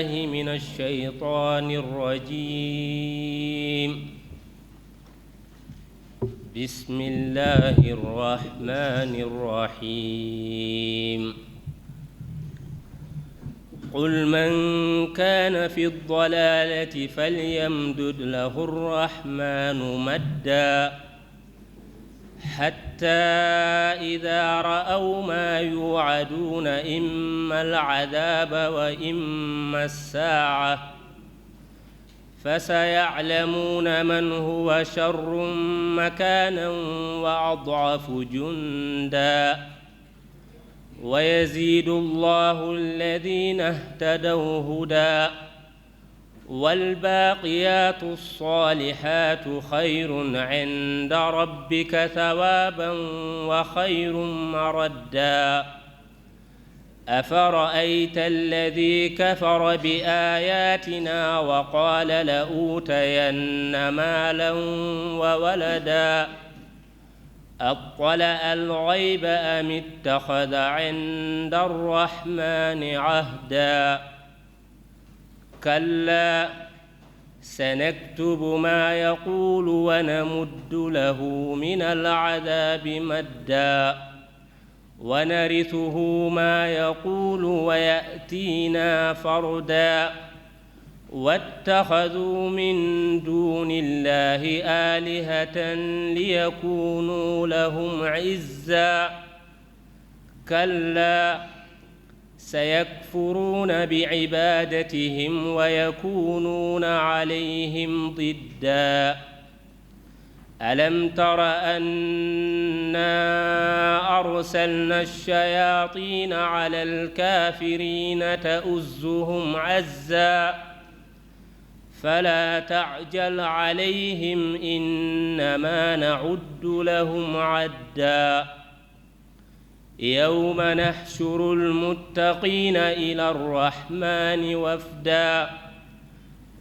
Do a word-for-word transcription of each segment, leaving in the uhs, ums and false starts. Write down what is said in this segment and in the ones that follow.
من الشيطان الرجيم. بسم الله الرحمن الرحيم. قل من كان في الضلالة فليمدد له الرحمن مدا، حتى إذا رأوا ما يوعدون إما العذاب وإما الساعة، فسيعلمون من هو شر مكانا وأضعف جندا، ويزيد الله الذين اهتدوا هدى، والباقيات الصالحات خير عند ربك ثوابا وخير مردا. أفرأيت الذي كفر بآياتنا وقال لأوتين مالا وولدا، أطلع الغيب أم اتخذ عند الرحمن عهدا؟ كلا، سنكتب ما يقول ونمد له من العذاب مدا، ونرثه ما يقول ويأتينا فردا. واتخذوا من دون الله آلهة ليكونوا لهم عزا. كلا، سيكفرون بعبادتهم ويكونون عليهم ضدا. ألم تر أنا أرسلنا الشياطين على الكافرين تؤزهم عزا. فلا تعجل عليهم إنما نعد لهم عدا. يوم نحشر المتقين إلى الرحمن وفدا.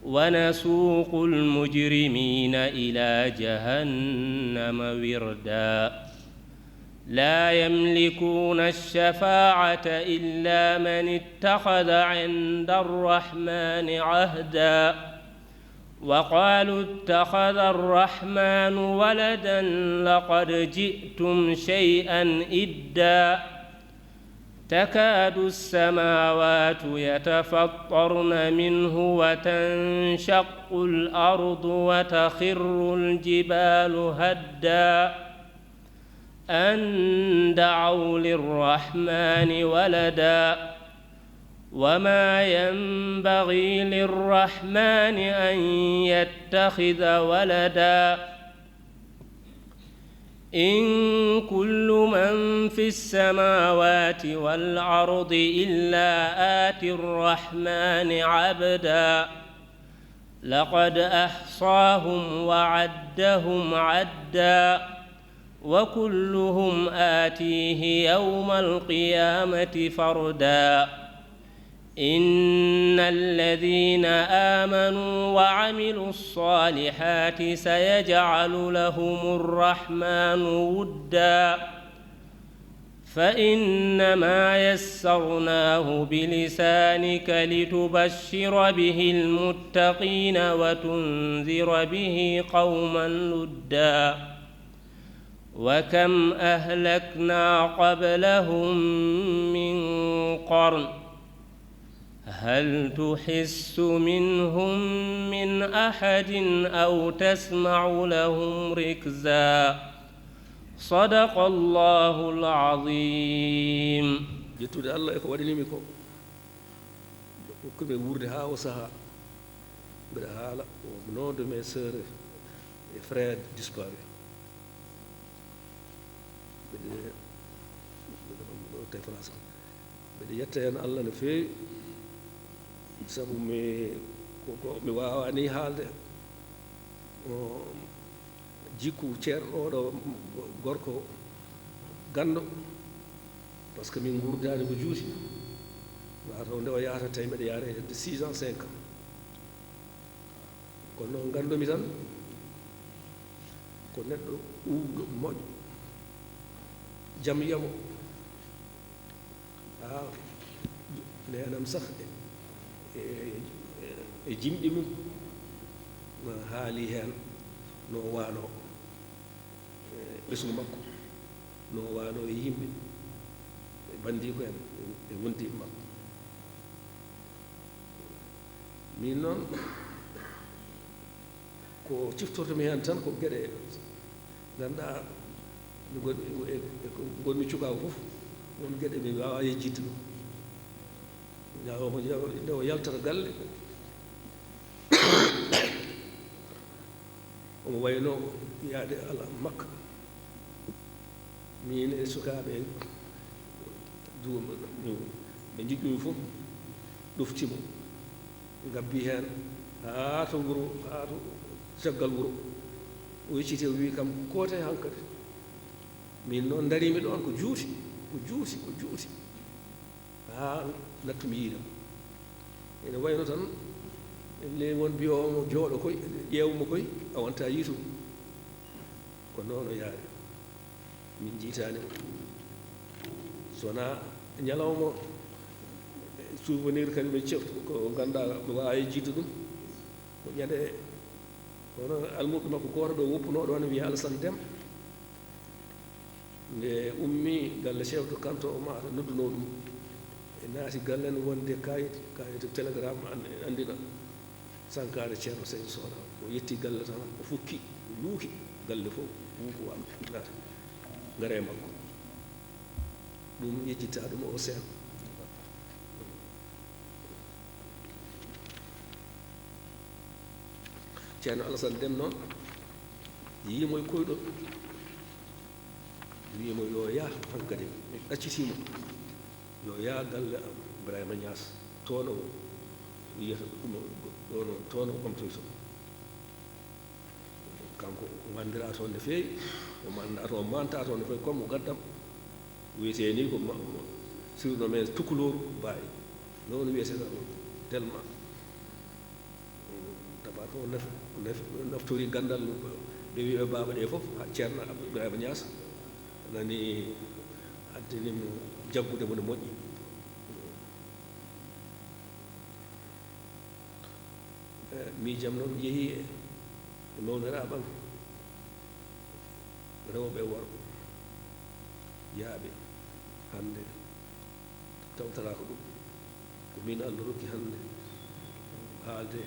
ونسوق المجرمين إلى جهنم وردا. لا يملكون الشفاعة إلا من اتخذ عند الرحمن عهدا. وقالوا اتخذ الرحمن ولدا لقد جئتم شيئا إدا. تكاد السماوات يتفطرن منه وتنشق الأرض وتخر الجبال هدا. أن دعوا للرحمن ولدا. وما ينبغي للرحمن أن يتخذ ولدا. إن كل من في السماوات والأرض إلا آتي الرحمن عبدا. لقد أحصاهم وعدهم عدا. وكلهم آتيه يوم القيامة فردا. إن الذين آمنوا وعملوا الصالحات سيجعل لهم الرحمن ودا. فإنما يسرناه بلسانك لتبشر به المتقين وتنذر به قوما لدا. وكم أهلكنا قبلهم من قرن هل تحس منهم من أحد أو تسمع لهم ركزا. صدق الله العظيم. Ƴettude Allah e ko waɗanimi ko, hokkumi wuurde haa o sahaa. Mbeɗa haala au nom de mes sœurs et frères disparus. Mbeɗe, mbeɗe, mbeɗe, mbeɗe yetta heen Allah no feewi, sabu mi, ko, ko mi waawaa nii haalde. O, jikku ceerno oɗo gorko ganndo, parce que min nguurdaani ko juuti. Maa taw nde o yahata tawi mbeɗa yaara e hedde six ans, cinq ans. Kono noon, nganndu-mi tan ko neɗɗo uwɗo, moƴƴo, jam yamo. Haa neenam sah e, e, e, e jimɗi mum, haali heen no waano e ɓesngu makko, no waano e yimɓe, e banndiiko en, e wondiiɓe makko. Min noon, ko ciftorto mi heen tan ko geɗe ngannduɗaa, ngonmi e, e, ngonmi cukaaku fof, won geɗe mi waawaa yejjitde ɗum. Ñalawma nde o yaltata galle, omo wayno yaade ala makka. Min e sukaaɓe duum ɓe njiɗumi fof ɗoftimo, ngabbi heen haa to wuro, haa to caggal wuro. O yecciti, o wii kam, "Koote hankadi." Min noon ndarimi ɗoon ko juuti, ko juuti, ko juuti. Haa nattumi yiide. Ene wayno tan, le won mbiyoowo mo, "Jooɗo koy, ƴeew mo koy, a wonta yiitu." Ko noon o yaari. Min njiitaani mo. So wonaa ñalawma souvenir kadi mi ceftu, ko ngannduɗaa mi waawaa yejjitde ɗum. Ko ñande, kono almuudo makko gooto ɗo woppunoo ɗoon, wiyee Alassane Deme. Nde ummi galle chef de canton o, maa nodduno ɗum. E naati galle ne wonde kayit, kayit télégramme an-, anndina Sankara Ceerno Saydu Sohra. O yetti galle tan, o fukki, o luuki galle fof, wuuku wa-, naati. Ngara e makko. Ɗum yejjitta ɗum o seen. Ceerno Alassane Deme noon, yii mo e koyɗol. Wii mo yo yah, hankadi mi ɗaccitii mo, yo yah galle Ibrahima Niass, toon o yiyata ɗum, ɗoon o, toon o ɓamtoyto. Kanko o manndiraa toon no feewi, o manndaa toon, o maanta toon no feewi, comme o gaddam, wiyetee ni ko ma-, ma-, surnommé Tukulooru Baay, noon wiyetee Delma. Tawa ko naf-, naf-, naftori ganndal, ɓe wiyi ɓe baaba ɗe fof, ha Ceerno Abdou Ibrahima Niass nani addani mo jaggude mo no moƴƴi. E, miijam noon yehi e mawniraaɓe am, rewɓe e worɓe, yaaɓe hannde. Tawtata ko ɗum, ko min Allah rokki hannde haalde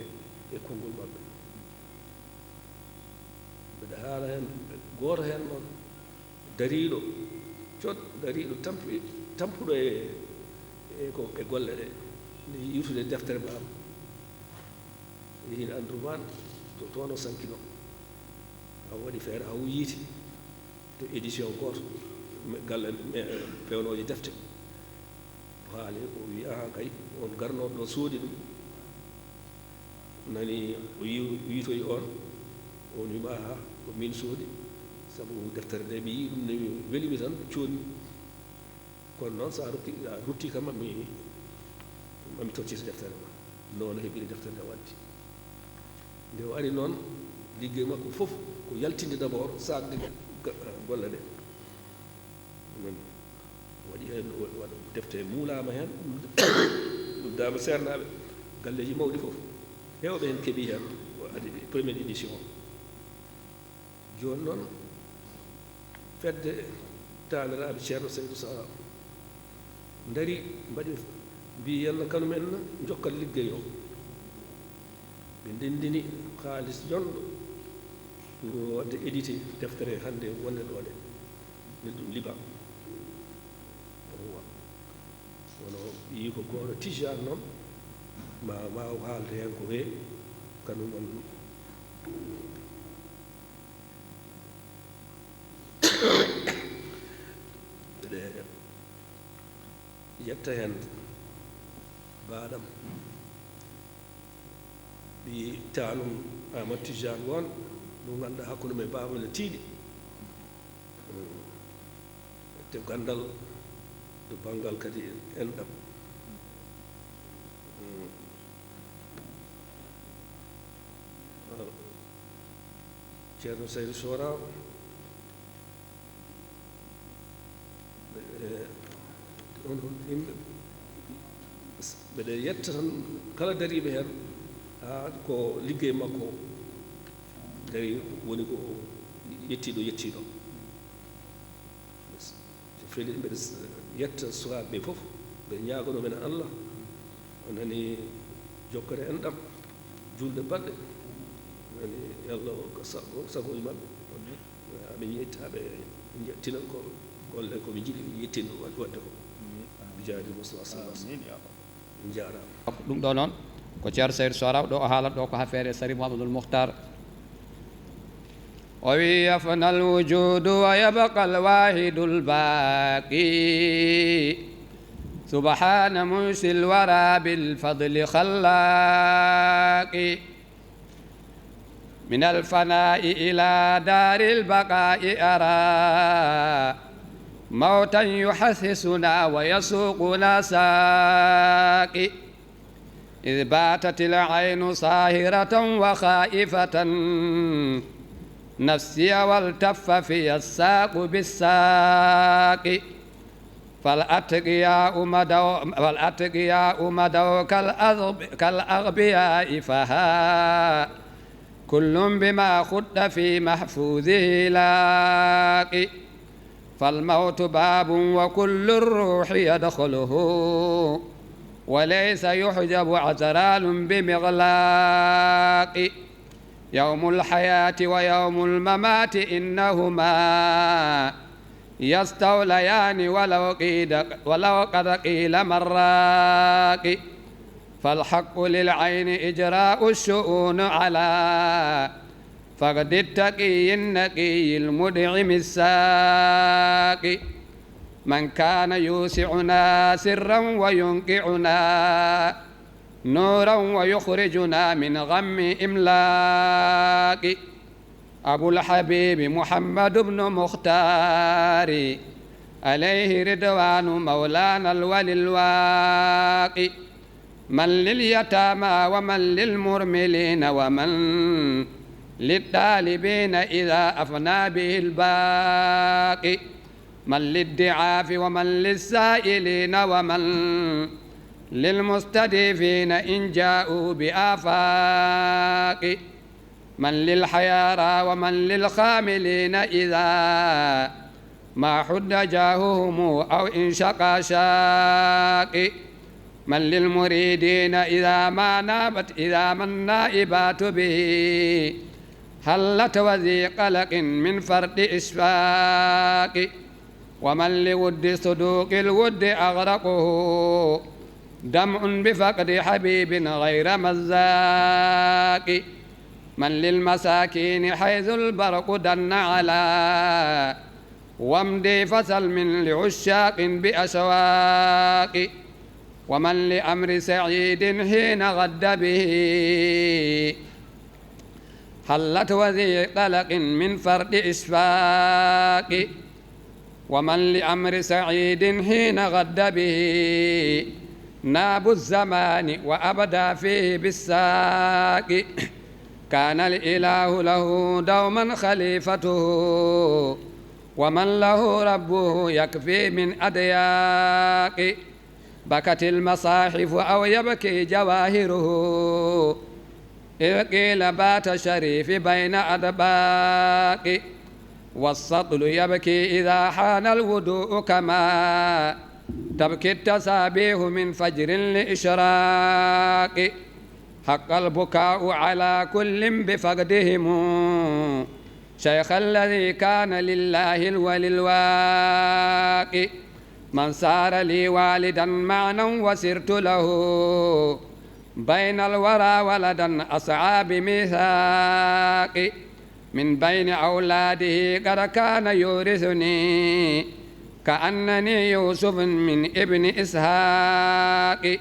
e konngol maɓɓe. Mbeɗa haala heen gooto heen noon, dariiɗo, cod, dariiɗo tampi-, tampuɗo e, e ko, e golle ɗe, nde yiwtude deftere Baaba. Yehi Andumaan, to, toon o sankino. Haw waɗi feere, haw yiiti to édition gooto, me-, galle me-, pewnooje defte. O haali, o wii, "Ahan kay, on garnooɗo ɗo soodi ɗum." Nani o yiw-, yiitoyi on, on wiima, "Aha, ko min soodi, sabu deftere nde mi yii ɗum, nde mi welimi tan, coodmi." Kono noon, so a rokki, a rutti kam, mami, mami tottita deftere ma. Noon o heɓiri deftere nde, o addi. Nde o ari noon, liggey makko fof ko yaltinde d'abord, saakde ga-, golle ɗe. Ɗum woni, waɗi heen, wa-, waɗa defte muulaama heen, ɗum daama seernaaɓe, galleeji mawɗi fof. Heewɓe heen keɓii heen, o adi première édition o. Jooni noon, fedde taaniraaɓe Ceerno Saydu Sohra ndarii, mbaɗi, mbii, "Yo Allah kanu men njokkal liggey o." Ɓe ndenndini kaalis jonɗo pour waɗde édité deftere hannde wonde ɗo nde, nde ɗum Liban. Kono ɓiyiiko gooto Tijaan noon, ma waaw haalde heen ko heewi, kanum en. Mbeɗe yetta heen baaɗam, ɓiyi taanum Aamadu Tijaan won, mo ngannduɗaa hakkunde mum e baaba ne tiiɗi. To ganndal, to banngal kadi enɗam. Ceerno Saydu Sohra, e, on, on yimɓe, Mbeɗa yetta tan kala dariiɓe heen, haa ko liggey makko dari, woni ko yettiiɗo yettiiɗo. Feli mbeɗa yetta sukaaɓe ɓe fof, mbeɗa ñaaganoo men Allah, o nani jokkere enɗam, juulde baɗɗe, nani Allah o sago, sago e maɓɓe. Amin yettaaɓe, tina ko golle ko ɓe njiɗi yettin waɗde ko. Jaari Mustafa sallallahu alaihi wasallam. Jaara. Ɗum ɗo noon ko Ceerno Saydu Sohraw ɗo o haalat ɗo ko affaire Sari Muhammadul Muhtar. O wi: "Yafna al-wujudu wa yabqa al-wahidu al-baqi. Subhana munshi al-wara bil fadli khallaqi. Min al-fana'i ila dari al-baqa'i ara. Mawtan yuhashisuna wa yasuquna saqi. Idh batat al-aynu sahiratan wa khaifatan. Nafsi wa altaffa fiya as-saqu bis-saqi. Fal atqiya'u madaw, fal atqiya'u madaw kal aghb-, kal aghbiya'i faha. Kullun bima khudda fi mahfuzihi laqi. Fal mawtu babun wa kullu ruhi yadkhuluhu. Wa laysa yuhjabu azralun bi mighlaqi. Yawmul hayati wa yawmul mamati innahuma yastawlayani walaw qida-, walaw qad qila marraqi. Fal haqqu lil ayni ijra'u shu'un ala faqdi taqiyyin naqiyil mud'imi saqi. Man kana yusi'una sirran wa yunqi'una nuran wa yukhrijuna min ghammi imlaqi. Abul Habibi Muhammad ibn Mukhtari, alayhi ridwanu mawlana al-wali al-waqi. Man lil yatama wa man lil murmilina wa man lid dalibina idha afna bihi al-baqi. Man lid di'afi wa man lis sa'ilina wa man lil mustadifina in ja'u bi afaqi. Man lil hayara wa man lil khamilina idha ma hudda jahuhum aw inshaqa shaqi. Man lil muridina idha ma nabat, idha man naibatu bihi hallat wa dhi qalaqin min fardi ishfaqi. Wa man li wuddi suduqil wuddi aghraquhu dam'un bi faqdi habibin ghayra mazzaqi. Man lil masakini haythul barqu danna ala wamdi fasal min li ushaqin bi ashwaqi. Wa man li amri sa'idin hina ghadda bihi hallat wa dhi qalaqin min fardi ishfaqi. Wa man li amri sa'idin hina ghadda bihi nabu zamani wa abda fihi bissaqi. Kana al ilahu lahu dawman khalifatuhu wa man lahu rabbuhu yakfi min adyaqi. Bakat al masahifu aw yabki jawahiruhu idh qila bata sharifi bayna adbaqi. Wa as-satlu yabki idha hana al wudu'u kama tabki at tasabihu min fajrin li ishraqi. Haqqa al buka'u ala kullin bi faqdihim shaykhan alladhi kana lillahi al wali al waqi. Man sara li walidan ma'nan wa sirtu lahu bayna al wara waladan as'a bi mithaqi. Min bayni awladihi qad kana yurithuni ka annani Yusuf min ibni Ishaqi.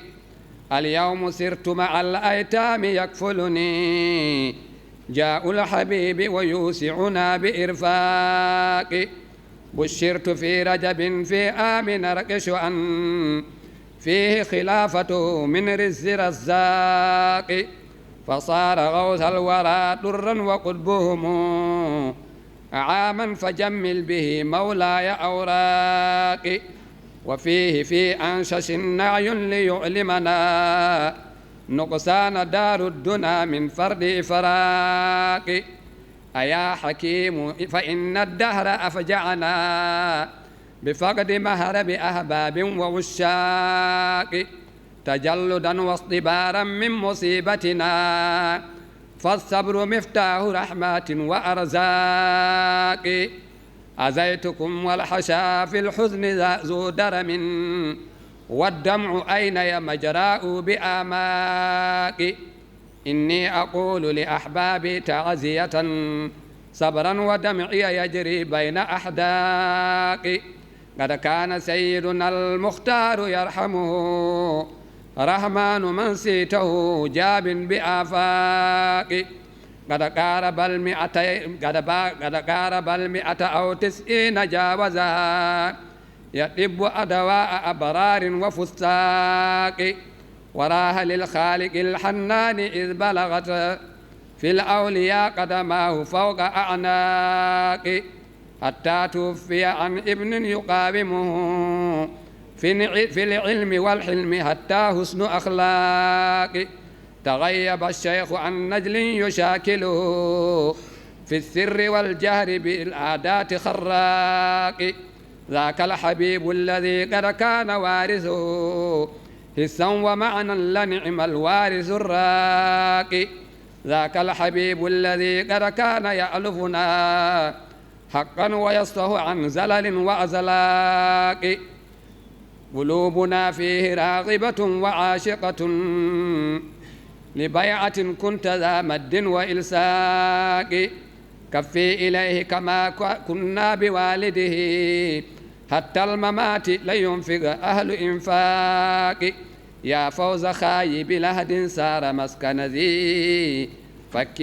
Al yawma sirtu ma'a al aytami yakfuluni ja'u al habibi wa yusi'una bi irfaqi. Bushirtu fi rajabin fi amin arqishu an fihi khilafatuhu min rizzi razzaqi. Fasara ghawthal wara durran wa qutbuhum aman fajammil bihi mawlaya awraqi. وفيه في أنشش نعي ليعلمنا نقصان دار الدنا من فرد إفراق. أيا حكيم، فإن الدهر أفجعنا بفقد مهرب أحباب وعشاق، تجلدا واصطبارا من مصيبتنا، فالصبر مفتاح رحمات وأرزاق. أزيتكم والحشا في الحزن ذا-، ذو درم، والدمع أين يا مجراء بآماق. إني أقول لأحبابي تعزية، صبرا ودمعي يجري بين أحداق. قد كان سيدنا المختار يرحمه رحمن من سيته جاب بآفاق. قد قارب المئتي-، قد با-، قد قارب المئة أو تسعين جاوزها، يطب أدواء أبرار وفساق. وراح للخالق الحنان إذ بلغت في الأولياء قدماه فوق أعناق، حتى توفي عن ابن يقاومه في الع-، في العلم والحلم حتى حسن أخلاق. تغيب الشيخ عن نجل يشاكله في السر والجهر بالعادات خراق. ذاك الحبيب الذي قد كان وارثه حسا ومعنى، لنعم الوارث الراقي. ذاك الحبيب الذي قد كان يألفنا حقا ويصفح عن زلل وأزلاق. قلوبنا فيه راغبة وعاشقة لبيعة، كنت ذا مد وإلساق. كفي إليه كما ك-، كنا بوالده، حتى الممات لينفق أهل إنفاق. يا فوز خايب العهد صار مسكن ذي فك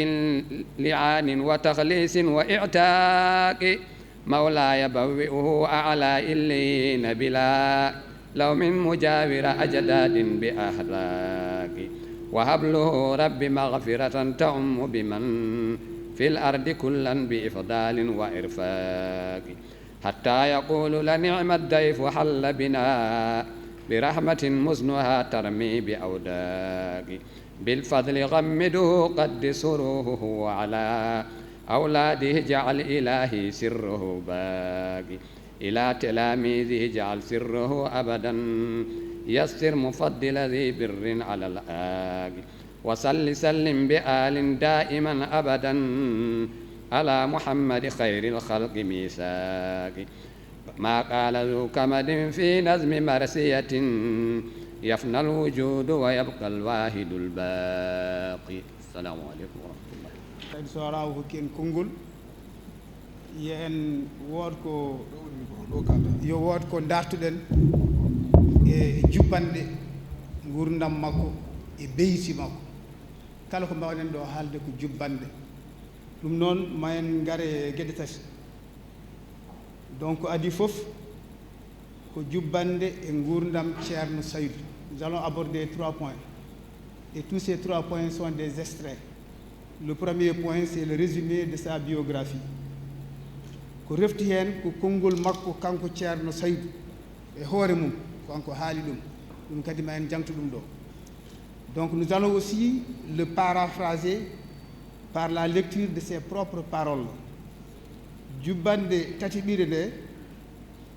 لعان وتخليص وإعتاق. مولاي بوئه أعلى إليين بلا لوم مجاور أجداد بأخلاق. وهب له رب مغفرة تعم بمن في الأرض كلا بإفضال وإرفاق. حتى يقول لنعم الضيف حل بنا برحمة مزنها ترمي بأوداق. بالفضل غمده قدس روحه على أولاده اجعل إلهي سره باقي. إلى تلاميذه اجعل سره أبدا يسر مفضل ذي بر على الآق. وصل سلم بآل دائما أبدا على محمد خير الخلق ميثاق. ما قال ذو كمد في نظم مرثية يفنى الوجود ويبقى الواحد الباقي. السلام عليكم ورحمة الله. Kadi so ara o hokki en konngol, yo en wood ko, yo wood ko dartuɗen e jubbanɗe nguurndam makko e beyti makko. Kala ko mbawɗen ɗo haalde ko jubbanɗe. Ɗum noon, ma en ngare e geɗe tati. Donc, adii fof ko jubbanɗe e nguurndam Ceerno Saydu. Nous allons aborder trois points. Et tous ces trois points sont des extraits. Le premier point, c'est le résumé de sa biographie. Ko refti heen ko konngol makko kanko Ceerno Saydu e hoore mum, kanko haali ɗum. Ɗum kadi ma en jangtu ɗum ɗo. Donc nous allons aussi le paraphraser par la lecture de ses propres paroles. Jubbanɗe tataɓiiɗe nde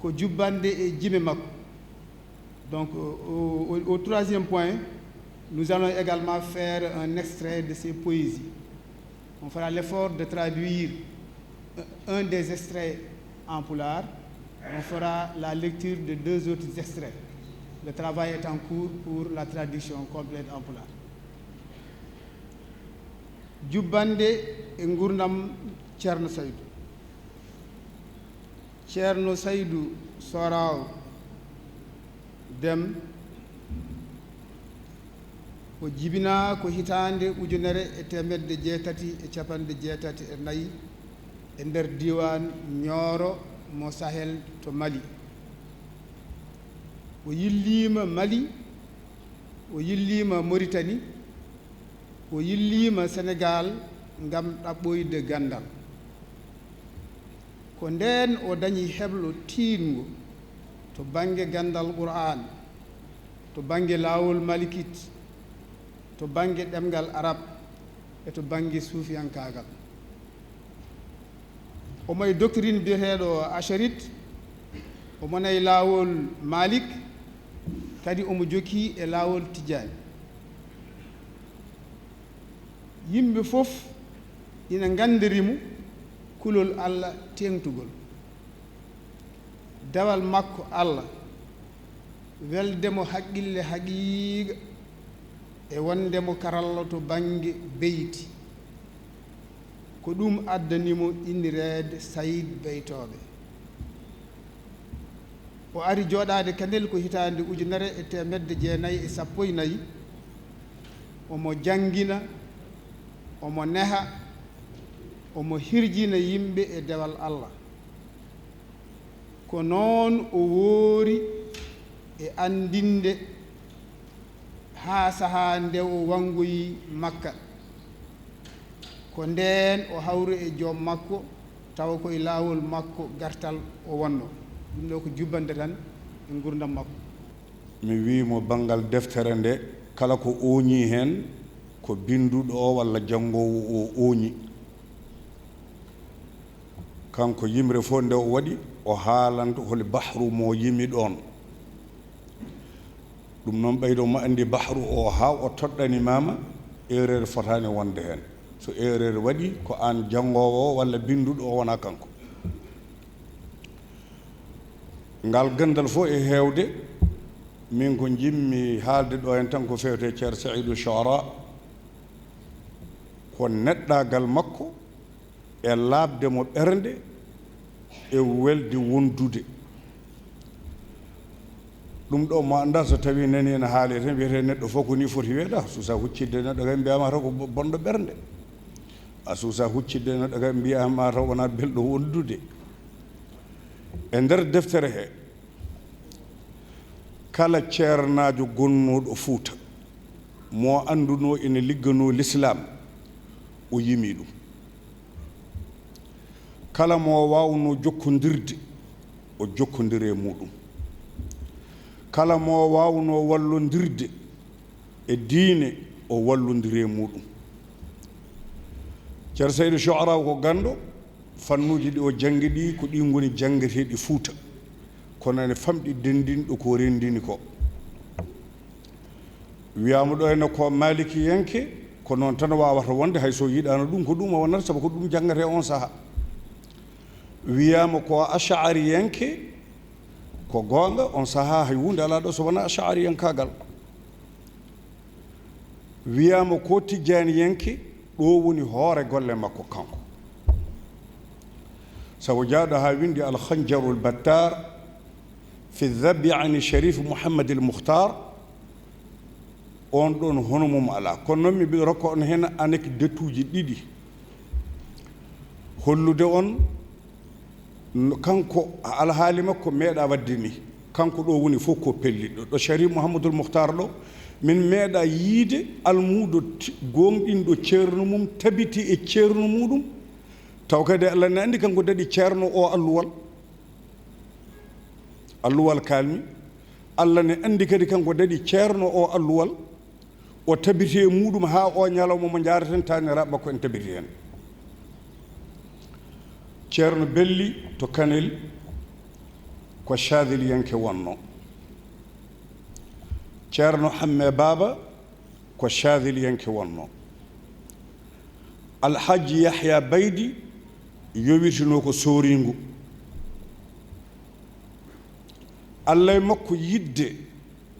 ko jubbanɗe e jime makko. Donc au, au, au troisième point, nous allons également faire un extrait de ses poésies. On fera l'effort de traduire un des extraits en pulaar. On fera la lecture de deux autres extraits. Le travail est en cours pour la traduction complète en pulaar. Jubbanɗe e nguurndam Ceerno Saydu. Ceerno Saydu Sooraawo Dem, o jibinaa ko hitaande ujunere e teemedde jeetati e capanɗe jeetati e nayi e nder diiwaan Ñooro mo Sahel to Mali. O yilliima Mali, o yilliima Moritani, o yilliima Senegaal ngam ɗaɓɓoyde ganndal. Ko ndeen o dañi heblo tiiɗngo to to bannge ganndal Qur'aan, to bannge laawol Malikit, to bannge ɗemngal Arab e to bannge suufiyankaagal. Omo e doctrine biyeteeɗo Acharit, omo nayi laawol Malik, kadi omo jokki e laawol Tijjaani. Yimɓe fof ina nganndiri mo kulol Allah teeŋtugol. Dewal makko Allah, welde mo haqqille haqiiqa e wonde mo karallo to bannge beyti. Ko ɗum addani mo innireede Sayid Beytooɓe. O ari jooɗaade Kanel ko hitaande ujunere e teemedde jeenayi e sappo e nayi. Omo janngina, omo neha, omo hirjina yimɓe e dewal Allah. Ko noon o woori e anndinde haa sahaa nde o wanngoyi Makka. Ko ndeen o hawri e joom makko, tawa ko e laawol makko gartal o wonno. Ɗum ɗo ko jubbande tan e nguurndam makko. Mi wii mo banngal deftere nde, kala ko ooñii heen, ko binnduɗo o walla janngoowo o ooñi. Kanko yimre fof nde o waɗi, o haalanta holi bahru mo yimi ɗoon. Ɗum noon, ɓeydo mo anndi bahru o haa o toɗɗani mama, erreur fotaani wonde heen. So erreur waɗi, ko aan janngoowo o walla binnduɗo o, wonaa kanko. Ngal ganndal fof e heewde, min ko njiɗmi haalde ɗo heen tan ko feewte Ceerno Saïdou Chouara, ko neɗɗaagal makko, e laaɓde mo ɓernde, e welde wondude. Ɗum ɗo mo anndaa, so tawii nanii ene haalee tan, wiyetee neɗɗo fof ko nii foti wiyeede. A suusaa huccidde neɗɗo kay, mbiyaama taw ko bo-, bonɗo ɓernde. A suusaa huccidde neɗɗo kay, mbiyaama taw wonaa belɗo wondude. E nder deftere he, kala ceernaajo gonnooɗo Fuuta, mo anndunoo ene ligganoo Lislaam, o yimii ɗum. Kala mo waawnoo jokkondirde, o jokkondiri e muuɗum. Kala mo waawnoo wallondirde e diine, o wallondiri e muuɗum. Ceerno Saïdou Chouara ko ganndo, fannuuji ɗi o janngi ɗi, ko ɗi ngoni janngeteeɗi Fuuta. Kono ene famɗi denndinɗo ko renndini ko. Wiyaama ɗo ene ko Maalikiyanke, ko noon tan waawata wonde, hay so yiɗaano ɗum, ko ɗum o wonata, sabu ko ɗum janngetee oon sahaa. Wiyaama ko Ash'ariyanke, ko goonga, oon sahaa hay huunde alaa ɗo so wonaa Ash'ariyankaagal. Wiyaama ko Tijjaaniyanke, ɗo woni hoore golle makko kanko. Sabu jaaɗo haa winndi Al-Khanjarul Battar fi Dhabbi ani Sharif Muhammadil Mukhtar, oon ɗoon hono mum alaa. Kono noon, mi mbiɗo rokka on heen anekdotuuji ɗiɗi, hollude on no kanko, alhaali makko meeɗaa waɗde nii. Kanko ɗo woni fof ko pellitɗo. Ɗo Sharif Muhammadul Mukhtar ɗo, min meeɗaa yiyde almuudo ti-, gooŋɗinɗo ceerno mum, tabiti e ceerno muuɗum, taw kadi Allah ne anndi kanko daɗi ceerno o alluwal. Alluwal kaalmi, Allah ne anndi kadi kanko daɗi ceerno o alluwal, o tabiti e muuɗum haa o ñalawma mo njaareten, taaniraaɓe makko en tabiti heen. Ceerno Belli to Kanel ko Caadiliyanke wonno. Ceerno Hamme Baaba ko Caadiliyanke wonno. Alhajji Yahya Baydi yowitinoo ko Sooringu. Allah e makko yiɗde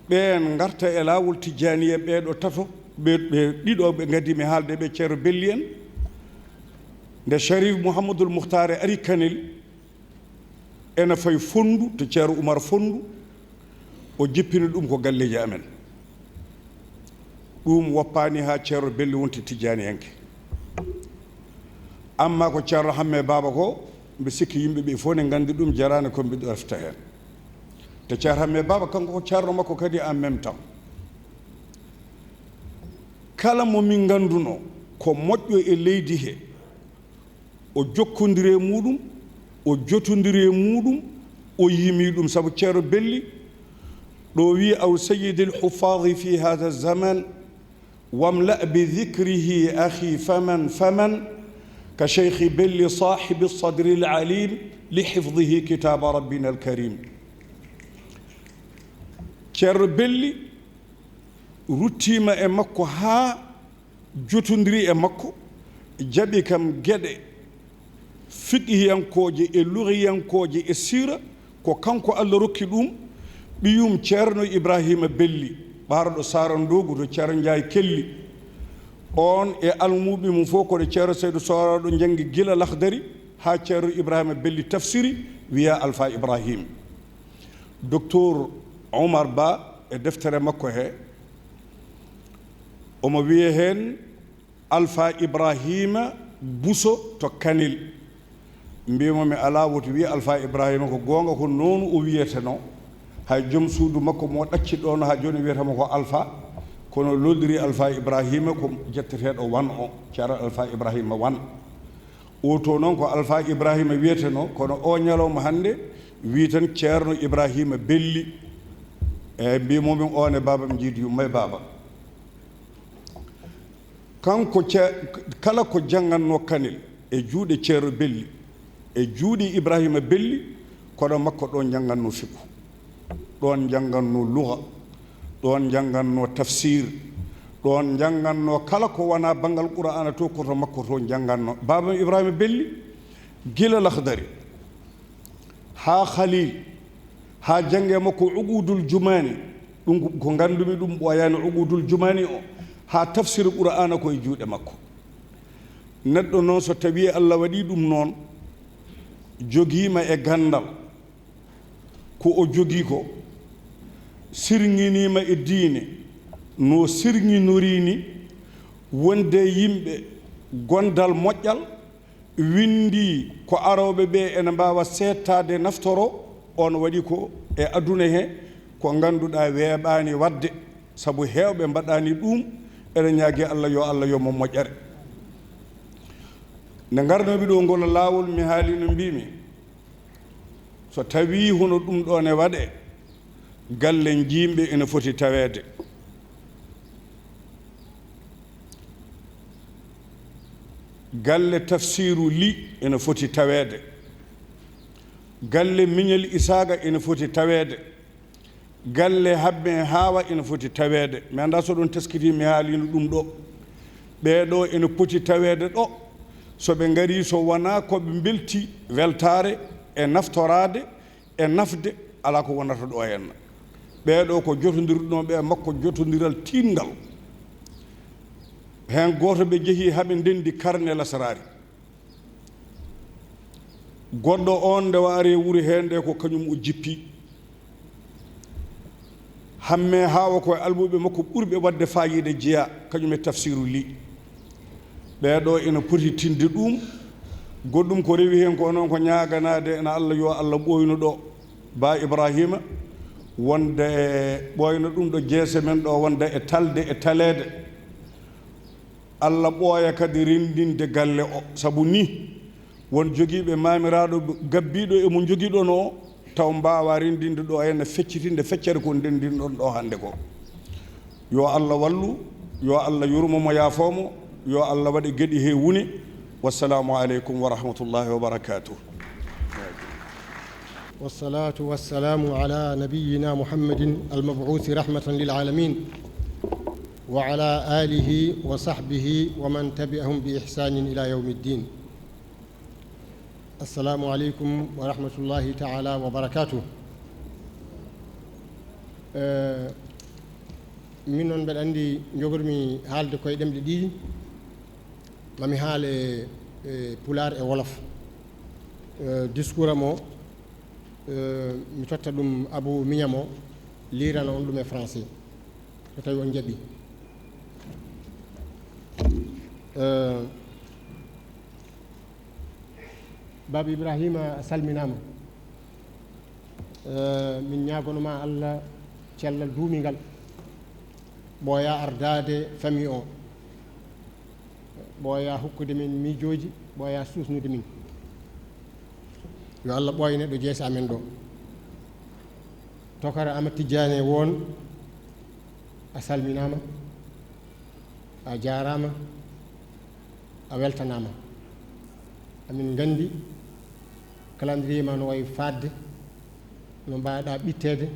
ɓeen ngarta e laawol Tijjaaniya, ɓee ɗo tato, ɓe, ɓe ɗiɗo ɓe ngadii mi haalde ɓe, Ceerno Belli en. Nde Sharif Muhammadul Mukhtar ari Kanel, ena fayi Fonndu to Ceerno Umar Fonndu, o jippini ɗum ko galleeji amen. Ɗum woppaani haa Ceerno Belli wonti Tijjaaniyanke. Amma ko Ceerno Hamme Baaba ko, mbi sikki yimɓe ɓe fof ne nganndi ɗum, jaraani ko mbiɗo refta heen. Te Ceerno Hamme Baaba kanko ko ceerno makko kadi en même temps. Kala mo min nganndunoo ko moƴƴo e leydi he, o jokkondiri e muuɗum, o jotondiri e muuɗum, O yimi ɗum sabu Ceerno Belli ɗo wiyi: "Aw sayyidil huffaadi fi haadha zaman, wamla bi dhikrihi akhi faman, faman ka Cheikh Belli saahibi sadril alim li hifdhihi kitaaba rabbina al karim." Ceerno Belli ruttiima e makko haa jotondiri e makko, jaɓi kam geɗe fiqihiyankooje e lugiyankooje e siira, ko kanko Allah rokki ɗum. Ɓiyum Ceerno Ibrahima Belli, ɓaarɗo Saara Ndoogu to Ceerno Njaay Kelli. Oon e almuuɓe mum fof, kono Ceerno Saydu Sooraaɗo njanngi gila Lahdari haa Ceerno Ibrahima Belli tafsiri, wiyaa Alfa Ibrahim. Docteur Omar Ba e deftere makko he, omo wiya heen Alfa Ibrahima Buso to Kanel. Mbiyamo mi alaa, woto wiye Alfa Ibrahima, ko goonga, ko noonu o wiyetenoo. Hay joom suudu makko mo ɗacci ɗoon haa jooni wiyetama ko Alfa, kono lolɗiri Alfa Ibrahima ko jetteteeɗo Wan o, Ceerno Alfa Ibrahima Wan. O to noon ko Alfa Ibrahima wiyetenoo, kono o ñalawma hannde wi tan Ceerno Ibrahima Belli. Eeyi, mbiymomin oon e baabam njiidi yumma e baaba. Kanko ce-, kala ko janngannoo Kanel e juuɗe Ceerno Belli, e juuɗe Ibrahima Belli, kono makko ɗo njanngannoo fiqhu, ɗoon njanngannoo luga, ɗoon njanngannoo tafsir, ɗoon njanngannoo kala ko wonaa banngal Qur'aana to, ko to makko to njanngannoo. Baabam Ibrahima Belli, gila Lahdari, haa Khalil, haa jannge makko Uqudul Jumaani, ɗum ko, ko nganndumi ɗum ɓooyaani, Uqudul Jumaani o, haa tafsir Qur'aana ko e juuɗe makko. Neɗɗo noon, so tawii Allah waɗii ɗum noon, jogiima e ganndal, ko o jogii ko, sirŋiniima e diine, no sirŋinorii ni, wonde yimɓe gondal moƴƴal, winndi ko arooɓe ɓe ene mbaawa seettaade naftoroo, oon waɗi ko e aduna he, ko ngannduɗaa weeɓaani waɗde, sabu heewɓe mbaɗaani ɗum, eɗen ñaagi Allah, yo Allah yo mo moƴƴere. Nde ngarnoomi ɗo ngol laawol, mi haali no mbiimi, so tawii hono ɗum ɗo ne waɗe, galle njiimɓe ene foti taweede. Galle Tafsiiru Li ene foti taweede. Galle Miñel Isaaga ene foti taweede. Galle Habbe Haawa ene foti taweede. Mi anndaa so ɗum teskiti, mi haaliino ɗum ɗo. Ɓee ɗo ene poti taweede ɗo. So ɓe ngarii, so wonaa ko ɓe mbelti weltaare e naftoraade, e nafde, alaa ko wonata ɗo henna. Ɓee ɗo ko jotondirɗo ɓe makko jotondiral tiiɗngal. Heen gooto ɓe jehi haa ɓe ndenndi karne lasaraari. Goɗɗo oon nde o ari e wuro hee nde ko kañum o jippi. Hamme Haawa ko e almuuɓe makko ɓurɓe waɗde faayiida jeyaa, kañum e Tafsiiru Li. Ɓee ɗo ina poti tinde ɗum. Goɗɗum ko rewi heen ko noon ko ñaaganaade ena Allah, yo Allah ɓooynu ɗo Ba Ibrahima, wonde ɓooyna ɗum ɗo jeese men ɗo, wonde e talde e taleede. Allah ɓooya kadi renndinde galle o, sabu ni won jogiiɓe maamiraaɗo gabbiiɗo e mo njogiɗon o, taw mbaawa renndinde ɗo henna feccitinde feccere ko ndenndinɗon ɗo hannde ko. Yo Allah wallu, yo Allah yurmo mo, yaafoo mo, yo Allah waɗe geɗi he wune. Wassalaamu aleykum wa rahmatullahi wa barakaatuh. والصلاة والسلام على نبينا محمد المبعوث رحمة للعالمين وعلى آله وصحبه ومن تبعهم بإحسان إلى يوم الدين. السلام عليكم ورحمة الله تعالى وبركاته. Eh, min noon mbeɗa anndi njogormi haalde koye ɗemɗe ɗiɗi, mami haale e pulaar e wolof. Eh, discours am o, eh, mi totta ɗum Abu Miñamo, liirana on ɗum e français, so tawi on jaɓi. Eh, Baaba Ibrahima, a salminaama. Eh, min ñaagono ma Allah cellal duumingal, ɓooya ardaade famille o, ɓooya hokkude min miijooji, ɓooya suusnude min. Yo Allah ɓooya neɗɗo jeese amen ɗo. Tokara Amadou Tidiane Won, a salminaama, a jaaraama, a weltanaama. Amin nganndi calendrier ma no wayi faaɗde, no mbaaw-ɗaa ɓitteede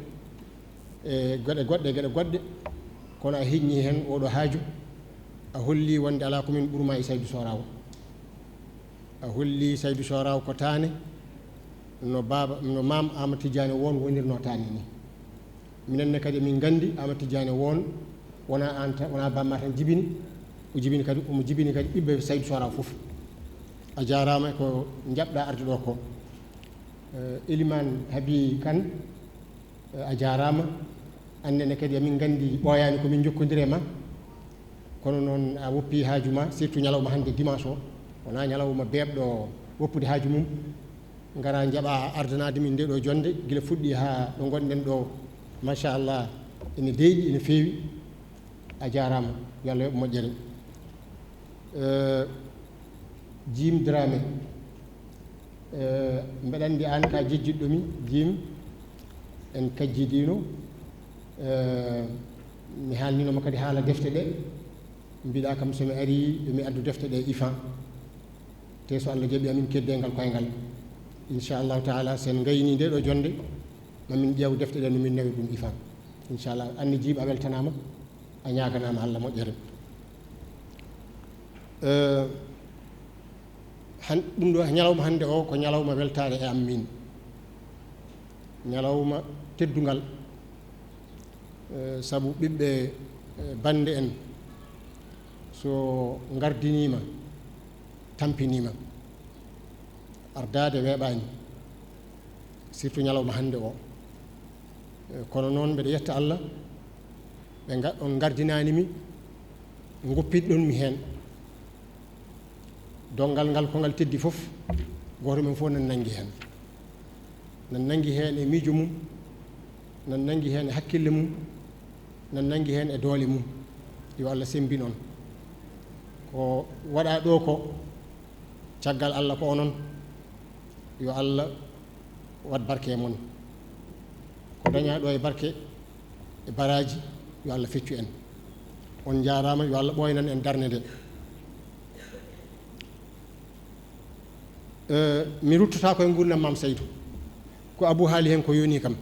e geɗe goɗɗe, geɗe goɗɗe, kono a heññii heen ooɗoo haaju, a hollii wonde alaa ko min ɓurmaa e Saydou Sohra o. A hollii Saydou Sohra o ko taane, no baaba, no maam Amadou Tidiane Won wonirnoo taane ni. Minen ne kadi emin nganndi Amadou Tidiane Won wonaa aan tan, wonaa Bamma tan jibini, o jibini kadi, omo jibini kadi ɓiɓɓe Saydou Sohra fof. A jaaraama e ko njaɓ-ɗaa arde ɗoo ko. Eh, Elimane Habi Kane, eh, a jaaraama. Aan ne kadi emin nganndi ɓooyaani ko min njokkondiri e ma. Kono noon a woppii haaju ma, surtout ñalawma hannde dimanche o. Wonaa ñalawma beeɓɗo woppude haaju mum. Ngara njaɓa ardanaade min ndee ɗoo jonnde, gila fuɗɗii haa ɗo ngonɗen ɗoo. Machallah, ene deeƴi, ene feewi. A jaaraama, yo Allah yoɓ moƴƴere. Eh, Jim Dramé, eh, mbeɗa anndi aan ka jejjitɗo mi, Jim, en kajjidiino. Eh, mi haalnino ma kadi haala defte ɗe, mbiɗa kam so mi ari, mi addu defte ɗe ifan. Te so Allah jaɓi amin keddeengal koyngal. Inchallahu taala, so en ngayni ndee ɗoo jonnde, ma min ƴeew defte ɗe no min nawi ɗum ifan. Inchallah, aan ne Jim a weltanaama, a ñaaganaama Allah moƴƴere. Eh, han-, ɗum ɗoo ñalawma hannde o ko ñalawma weltaare e am min. Ñalawma teddungal, eh, sabu ɓiɓɓe, eh, bannde en so ngardiniima, tampiniima, ardaade weeɓaani, surtout ñalawma hannde o. Eh, kono noon mbeɗa yetta Allah, ɓe nga-, on ngardinaani mi, ngoppitɗon mi heen. Donngal ngal ko ngal teddi fof, gooto men fof nan nanngi heen. Nan nanngi heen e miijo mum, nan nanngi heen e hakkille mum, nan nanngi heen e doole mum. Yo Allah semmbin on. Ko waɗaa ɗoo ko, caggal Allah ko onon. Yo Allah waɗ barke e mon. Ko dañaa ɗoo e barke e baraaji, yo Allah feccu en. On njaaraama, yo Allah ɓooynan en darnde nde. Eh, mi ruttotaako e nguurndam Maam Saydou. Ko Abou haali heen ko yonii kam.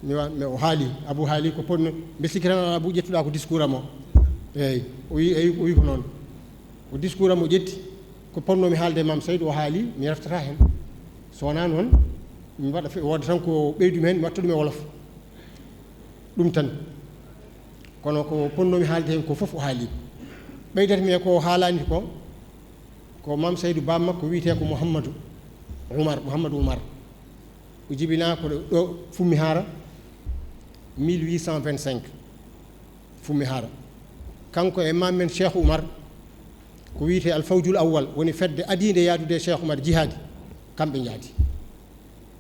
Mi wa-, mi o haali, Abou haali ko potno, mbe sikki tan Abou ƴettuɗaa ko discours am o. Eeyi, o wi, eeyi, o wi ko noon. Ko discours am o ƴetti, ko potno mi haalde e Maam Saydou o haali, mi reftataa heen. So wonaa noon, mi waɗa fe-, wooda tan ko ɓeydu mi heen, mi watta ɗum e wolof. Ɗum tan. Kono ko potno mi haalde heen ko fof o haali. Ɓeydata mi e ko o haalaani ko, ko Maam Saydou baam makko wiyetee ko Mouhamadou Oumar, Mouhamadou Oumar. O jibinaa ko ɗo Fummi Haara, mille huit cent vingt-cinq, Fummi Haara. Kanko e maam men Cheikh Oumar, ko wiyetee Al Fawjul Awwal, woni fedde adiinde yahdude e Cheikh Oumar jihaadi, kamɓe njaadi.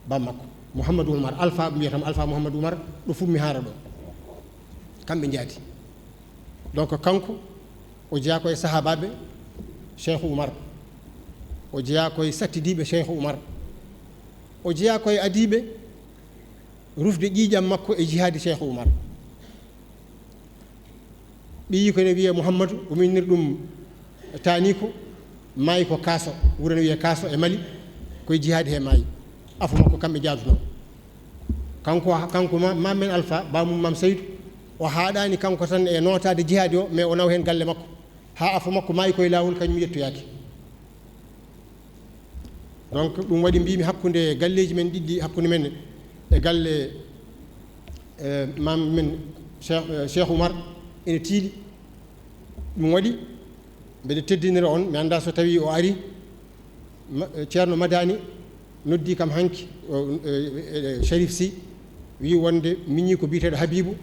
Baam makko, Mouhamadou Oumar, Alpha, ɓe mbiyata mo Alpha Mouhamadou Oumar, ɗo Fummi Haara ɗo. Kamɓe njaadi. Donc, kanko, o jeyaa ko e sahaabaaɓe Cheikh Oumar. O jeyaa ko e sattidiiɓe Cheikh Oumar. O jeyaa ko e adiiɓe rufde ƴiiƴam makko e jihaadi Cheikh Oumar. Ɓiyi ko ene wiyee Mouhamadou, o minnir ɗum Taaniko, maayi ko Kaaso, wuro ene wiyee Kaaso e Mali, ko e jihaadi he maayi. Afo makko kamɓe njaadunoo. Kanko, kanko ma-, maam men Alpha, baamum Maam Saydou, o haaɗaani kanko tan e nootaade jihaadi o, mais o nawa heen galle makko. Haa afo makko maayi ko e laawol, kañum yettoyaaki. Donc, ɗum waɗi mbiymi hakkunde galleeji men ɗiɗi, hakkunde men e galle, eh, maam men Cheikh, eh, Cheikh Oumar, ene tiiɗi. Ɗum waɗi mbeɗa teddinira on, mi anndaa so tawii o ari, ma-, eh, Ceerno Madani noddi kam hanki, o, eh, eh, Cherif Sy, wii wonde miñi ko biyeteeɗo Habibou,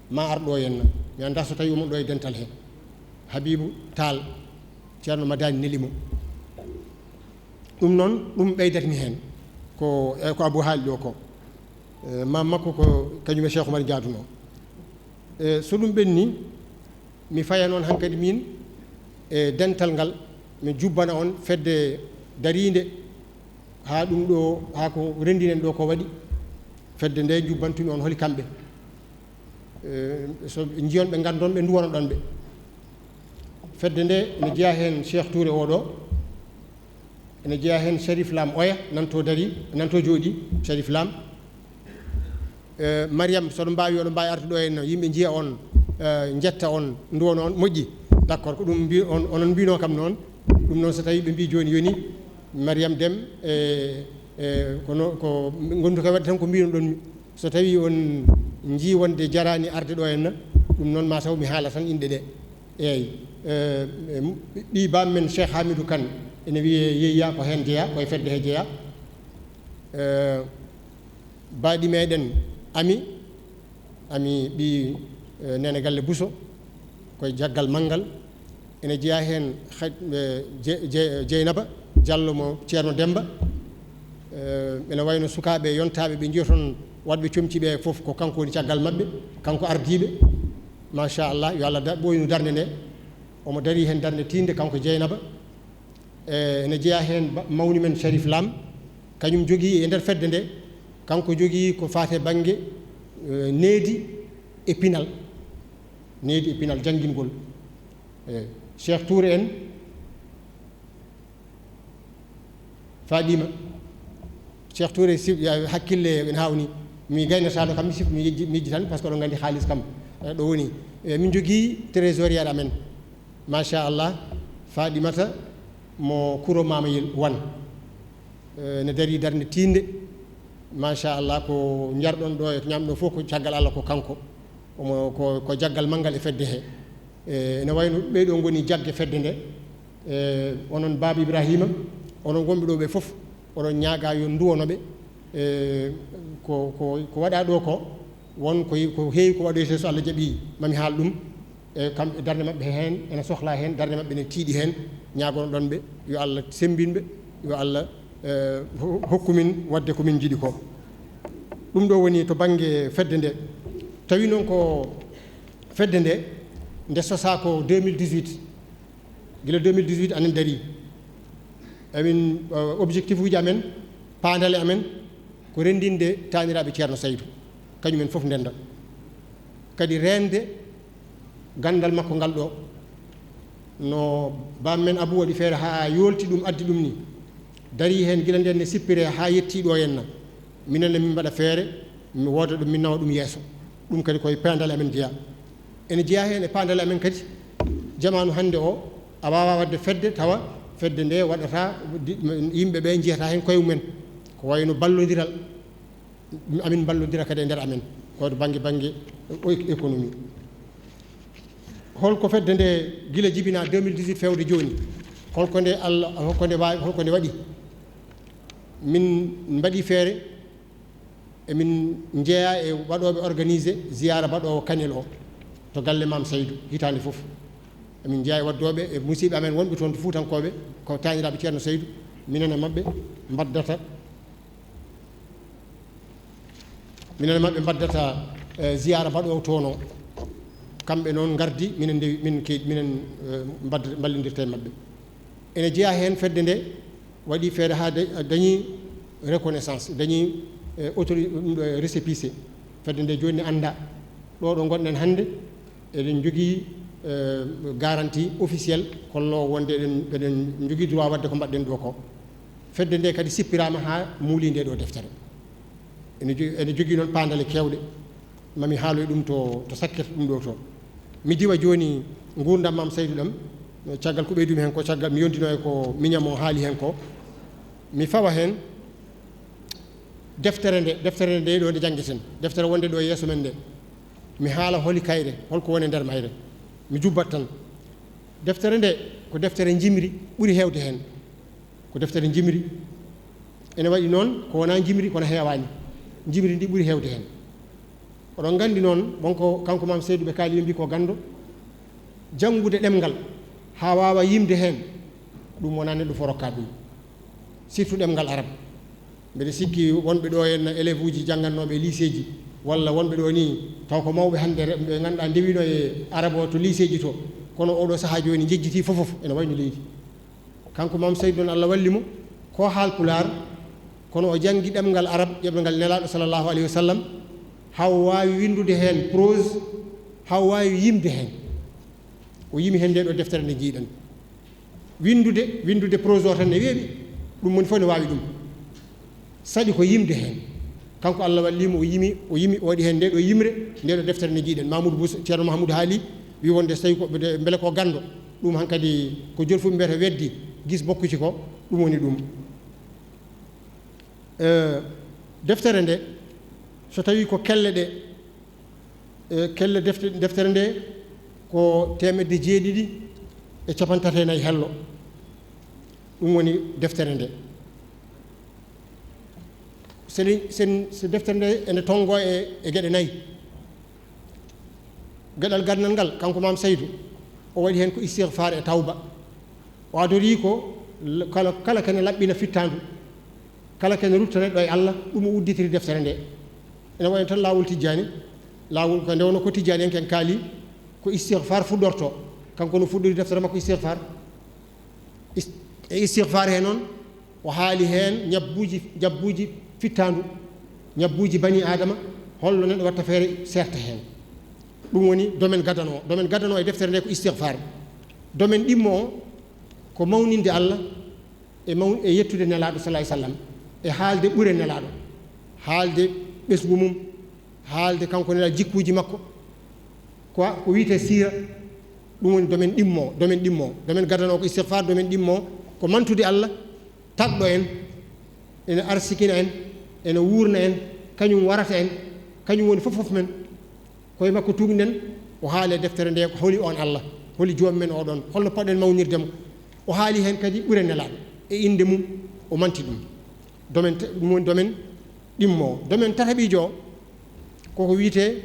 ma ar ɗo henna. Mi anndaa so tawii omo ɗo e dental he. Habibou Tall, Ceerno Madani neli mo. Ɗum noon, ɗum ɓeydatmi heen. Ko, e ko Abou haali ɗo ko. E, maam makko ko kañum e Cheikh Oumar njaadunoo. E, so ɗum ɓenni, mi faya noon hankadi min e dental ngal, mi jubbana on fedde dariinde haa ɗum ɗo, haa ko renndinen ɗo ko waɗi. Fedde nde jubbantumi on holi kamɓe. Eh, so ɓe njiyon ɓe, nganndon ɓe, nduwonoɗon ɓe. Fedde nde ene jeyaa heen Cheikh Touré oɗo, ene jeyaa heen Sharif Lam Oya, nan to darii, nan to jooɗii, Sharif Lam. Eh, Mariam, so ɗum mbaawi, oɗon mbaawi arde ɗo henna, yimɓe njiya on, eh, njetta on, nduwona on, moƴƴi. D'accord, ko ɗum mbi-, on, onon mbino kam noon. Ɗum noon, so tawi ɓe mbi jooni yoni, Mariam Dem, e, e, kono ko ngondu kay waɗde tan ko mbino ɗon mi. So tawi on njii wonde jarani arde ɗo henna, ɗum noon ma taw mi haala tan inɗe ɗe. Eeyi, eh, eh, ɓii bam men Cheikh Hamidou Kane, ene wiyee Yeyya, ko heen jeyaa, ko e fedde he jeyaa. Eh, baaɗi meɗen Ami, Ami ɓii, eh, Neene Galle Bousso, ko e Jaggal Manngal. Ene jeyaa heen Xaj-, eh, Je-, Je-, Jeynaba Diallo mo Ceerno Demmba. Eh, ene wayno sukaaɓe yontaaɓe ɓe njiyoton waɗɓe comci ɓe fof ko kanko woni caggal maɓɓe, kanko ardiiɓe. Machallah, yo Allah da-, ɓooynu darnde nde. Omo darii heen darnde tiiɗnde, kanko Jeynaba. E, ene jeyaa heen ba-, mawni men Sharif Lam, kañum jogii e nder fedde nde, kanko jogii ko faati e bannge, eh, needi e pinal, needi e pinal, janngingol. E, Cheikh Touré en, Fadima, Cheikh Touré, si, ya, hakkille en hawni, mi gaynataano kam, mi sif-, mi yejji-, mi yejjitan, par ce que oɗon nganndi haalis kam, eh, ɗo woni. Eh, min njogii trésorière amen, machallah, Fadimata mo Kuro Mamayel Wan. Eh, ne darii darnde tiiɗnde, machallah, ko njarɗon ɗo e ko ñamɗon fof ko caggal Allah, ko kanko. Omo, ko, ko jaggal manngal e fedde he. Eh, ene wayno ɓee ɗo ngoni jagge fedde nde. Eh, onon Baaba Ibrahima, onon wonɓe ɗo ɓe fof, oɗon ñaaga yo nduwono ɓe. Eh, ko, ko, ko waɗa ɗo ko, won ko, ko heewi ko waɗoyte, so Allah jaɓi, mami haal ɗum. E kamɓe, darnde maɓɓe heen ene sohlaa heen, darnde maɓɓe ene tiiɗi heen. Ñaagonoɗon ɓe, yo Allah semmbin ɓe, yo Allah, eh, ho-, hokku min waɗde ko min njiɗi ko. Ɗum ɗo woni to bannge fedde nde. Tawi noon ko fedde nde, nde sosaa ko deux mille dix-huit. Gila deux mille dix-huit anen darii. Emin, eh, objectif uji amen, paandale amen, ko renndinde taaniraaɓe Ceerno Saydu, kañum en fof ndennda. Kadi reende ganndal makko ngal ɗo, no baam men Abuu waɗi feere haa yoolti ɗum, addi ɗum ni, darii heen gila ndeen ne sippiree haa yettii ɗo henna. Minen ne min mbaɗa feere, mi wooda ɗum, min nawa ɗum yeeso. Ɗum kadi ko e paandale amen jeyaa. Ene jeyaa heen e paandale amen kadi, jamaanu hannde o, a waawaa waɗde fedde tawa fedde nde waɗataa, di-, yimɓe ɓe njiyataa heen koye mumen. Ko wayno ballondiral, amin mballondira kadi e nder amen, ko to bannge, bannge o-, économie. Holko fedde nde gila jibinaa deux mille dix-huit feewde jooni? Holko nde Allah, holko nde waawi, holko nde waɗi? Min mbaɗi feere, emin njeyaa e waɗooɓe organisé ziyaara baɗoowo Kanel o to galle Maam Saydu hitaande fof. Emin njeyaa e waɗdooɓe e musiɓɓe amen wonɓe toon to Fuutankooɓe, ko taaniraaɓe Ceerno Saydu, minen e maɓɓe mbaddata, minen e maɓɓe mbaddata, eh, ziyaara baɗoowo toon o. Kamɓe noon ngardi, minen ndewi, min ke-, minen, eh, mbad-, mballondirta e maɓɓe. Ene jeyaa heen fedde nde waɗi feere haa da-, dañi reconnaissance, dañi, eh, autori-, ɗum ɗo, eh, récépissé. Fedde nde jooni ne anndaa. Ɗo, ɗo ngonɗen hannde, eɗen njogii, eh, garantie officielle kolloowo wonde eɗen, eɗen njogii droit waɗde ko mbaɗɗen ɗo ko. Fedde nde kadi sippiraama haa muuli nde ɗo deftere. Ene jo-, ene jogii noon paandale keewɗe. Mami haaloy ɗum to, to sakkirta ɗum ɗo to. Mi diwa jooni nguurndam Maam Saydu ɗam, caggal ko ɓeydumi heen ko, caggal mi yondino e ko miñam o haali heen ko. Mi fawa heen deftere nde, deftere nde ɗo nde janngeten, deftere wonde ɗo yeeso men nde. Mi haala holi kayre, holko woni e nder mayre. Mi jubbat tan. Deftere nde ko deftere njimri ɓuri heewde heen. Ko deftere njimri. Ene waɗi noon, ko wonaa njimri, kono heewaani. Njimri ndi ɓuri heewde heen. Oɗon nganndi noon, bon ko kanko Maam Saydu ɓe kaali, ɓe mbii ko ganndo. Janngude ɗemngal haa waawa yimde heen, ɗum wonaa neɗɗo fof rokkaa ɗum. Surtout ɗemngal arab. Mbeɗa sikki wonɓe ɗo henna élève uji janngannooɓe e lycée ji, walla wonɓe ɗo nii, taw ko mawɓe hannde re-, ɓe ngannduɗaa ndewino e arab o to lycée ji to. Kono oɗo sahaa jooni njejjitii fof fof, ene wayno leydi. Kanko Maam Saydu noon, Allah walli mo, ko Haalpulaar, Kono o janngi ɗemngal arab, ɗemngal Nelaaɗo sallallahu alayhi wa sallam, haa o waawi winndude heen prose, haa o waawi yimde heen. O yimi heen nde ɗo deftere nde njiiɗen. Winndude, winndude prose o tan ne weeɓi, ɗum woni fof ne waawi ɗum. Saɗi ko yimde heen. Kanko Allah walli mo, o yimi, o yimi, o waɗi heen nde ɗo yimre, nde ɗo deftere nde njiiɗen. Mamoudou Bousso, Ceerno Mahamoudou haali, wi wonde so tawi ko, mbele ko ganndo, ɗum hankadi ko jolfuɓe mbiyata weddi, gis bokkuci ko, ɗum woni ɗum. Eh, deftere nde, so tawi ko kelle ɗe, eh, kelle defte-, deftere nde ko teemedde jeeɗiɗi e capanɗe tati e nayi hello. Ɗum woni deftere nde. Sen, sen, so deftere nde ene tonngo e, e geɗe nayi. Geɗal gandal ngal, kanko Maam Saydu, o waɗi heen ko istigfaar e tawba. O adori ko l-, kala, kala kene laɓɓina fittaandu, kala kene rutta neɗɗo e Allah, ɗum o udditiri deftere nde. Ene wayi tan laawol Tijjaani, laawol ko nde wonno ko Tijjaani en ken kaali, ko istigfaar fuɗɗorto. Kanko no fuɗɗori deftere makko istigfaar. Is-, e istigfaar he noon, o haali heen ñabbuuji, ñabbuuji fittaandu, ñabbuuji bani Aadama, holno neɗɗo watta feere seerta heen. Ɗum woni domaine gadano o. Domaine gadano o e deftere nde ko istigfaar. Domaine ɗimmo o ko mawninde Allah e mawn-, e yettude Nelaaɗo sallallahu alayhi wa sallam, e haalde ɓure Nelaaɗo, haalde ɓesngu mum, haalde kanko Nelaaɗo jikkuuji makko, ko, ko wiyetee siira, ɗum woni domaine ɗimmo, domaine ɗimmo. Domaine gadano o ko istigfaar, domaine ɗimmo ko mantude Allah, tagɗo en, ene arsikina en, ene wuurna en, kañum warata en, kañum woni fof fof men. Koye makko tuugnen, o haali e deftere nde, ko holi on Allah, holi joom men oɗon, holno poɗɗen mawnirde mo. O haali heen kadi ɓure Nelaaɗo, e innde mum, o manti ɗum. Domaine ta-, ɗum woni domaine ɗimmo. Domaine tataɓiijo o, koko wiyetee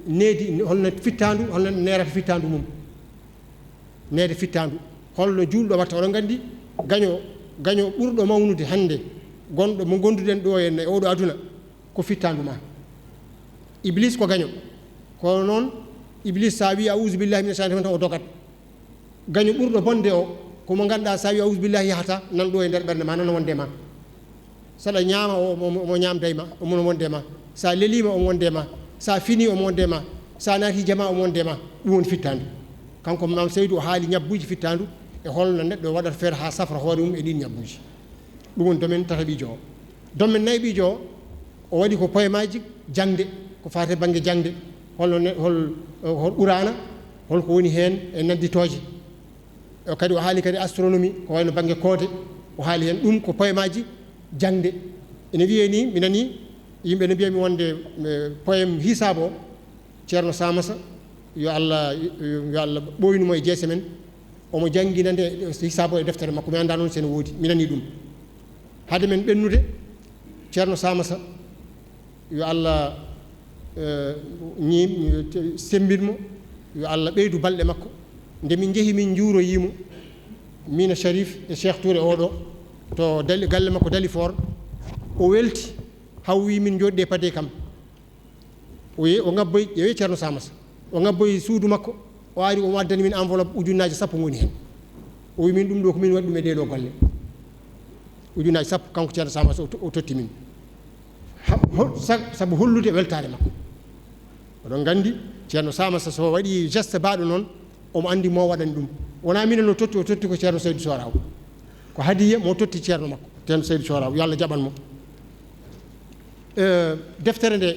needi, holno fittaandu, holno neerata fittaandu mum. Neede fittaandu. Holno juulɗo watta? Oɗon nganndi gaño, gaño ɓurɗo mawnude hannde, gonɗo mo gonduɗen ɗo e, e oɗo aduna, ko fittaandu ma. Iblis ko gaño. Kono noon, Iblis, sa wi, "A'uuzu billahi mina shaytaani rajiim," tan o dogat. Gaño ɓurɗo bonde o, ko mo ngannduɗaa, sa wi, "A'uuzu billahi," yahata, nan ɗo e nder ɓernde ma, nana wonde ma. Saɗa ñaama, o, o, omo ñaamda e ma, omo wonde ma. Sa leliima, omo wonde ma. Sa fini, omo wonde ma. Sa naati jama, omo wonde ma. Ɗum woni fittaandu. Kanko Maam Seydu o haali ñabbuuji fittaandu e holno neɗɗo waɗata feere haa safra hoore mum e ɗiin ñabbuuji. Ɗum woni domaine tataɓiijo o. Domaine nayaɓiijo o, o waɗi ko poemaaji jaŋde, ko faati e bannge jaŋde, holno ne-, hol, hol Quraana, hol ko woni heen e nannditooje. O kadi o haali kadi astronomie, ko wayno bannge koode, o haali heen. Ɗum ko poemaaji jaŋde. Ene wiyee ni, mi nanii yimɓe ne mbiya mi wonde, eh, poème hisaabu o, Ceerno Samassa, yo Allah, yo Allah ɓooynu mo e jeese men, omo janngina nde hisaabu e deftere makko, mi anndaa noon so ene woodi, mi nanii ɗum. Hade men ɓennude, Ceerno Samassa, yo Allah, eh, ñiim, sembin mo, yo Allah ɓeydu balɗe makko. Nde min njehi min njuuroyii mo, miin e Sharif e Cheikh Touré oɗo, to Dali-, galle makko Dalifort, o welti, haa o wii min njooɗde pade kam. O ye-, o ngabboyi, ƴeewe Ceerno Samassa. O ngabboyi suudu makko, o ari, omo addani min enveloppe ujunnaaje sappo ngoni heen. O wi min, "Ɗum ɗo ko min waɗi ɗum e ɗee ɗo golle." Ujunnaaje sappo, kanko Ceerno Samassa o to-, o totti min. Ha-, hol-, sa-, sabu hollude weltaare makko. Oɗon nganndi, Ceerno Samassa so waɗi geste baaɗo noon, omo anndi mo waɗani ɗum. Wonaa minen o totti, o totti ko Ceerno Seydu Sohraw. Ko hadiya mo totti Ceerno makko, Ceerno Seydu Sohraw, yo Allah jaɓan mo. Eh, deftere nde,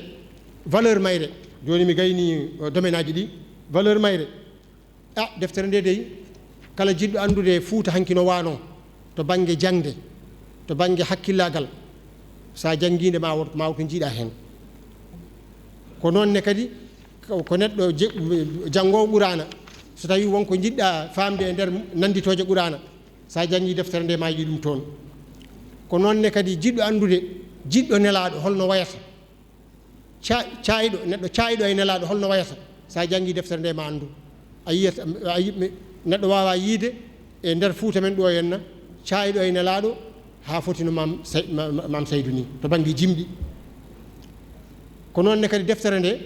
valeur mayre, jooni mi gayni, eh, domaine aji ɗi, valeur mayre. Ah, deftere nde dey, kala jiɗɗo anndude Fuuta hanki no waano, to bannge jaŋde, to bannge hakkillaagal, sa janngii nde ma wot-, ma wot ko njiiɗa heen. Ko noon ne kadi, ko, ko neɗɗo je-, janngoowo Quraana, so tawi won ko njiɗɗa faamde e nder nannditooje Quraana, sa janngii deftere nde ma yiɗi ɗum toon. Ko noon ne kadi jiɗɗo anndude, jiɗɗo Nelaaɗo holno wayata. Ca-, caayɗo, neɗɗo caayɗo e Nelaaɗo holno wayata? Sa janngii deftere nde ma anndu. A yiyat, a yi-, mi-, neɗɗo waawa yiyde e nder Fuuta men ɗo henna, caayɗo e Nelaaɗo haa foti no Maam Sey-, Ma-, Ma-, Maam Saydu ni, to bannge jimɗi. Ko noon ne kadi deftere nde,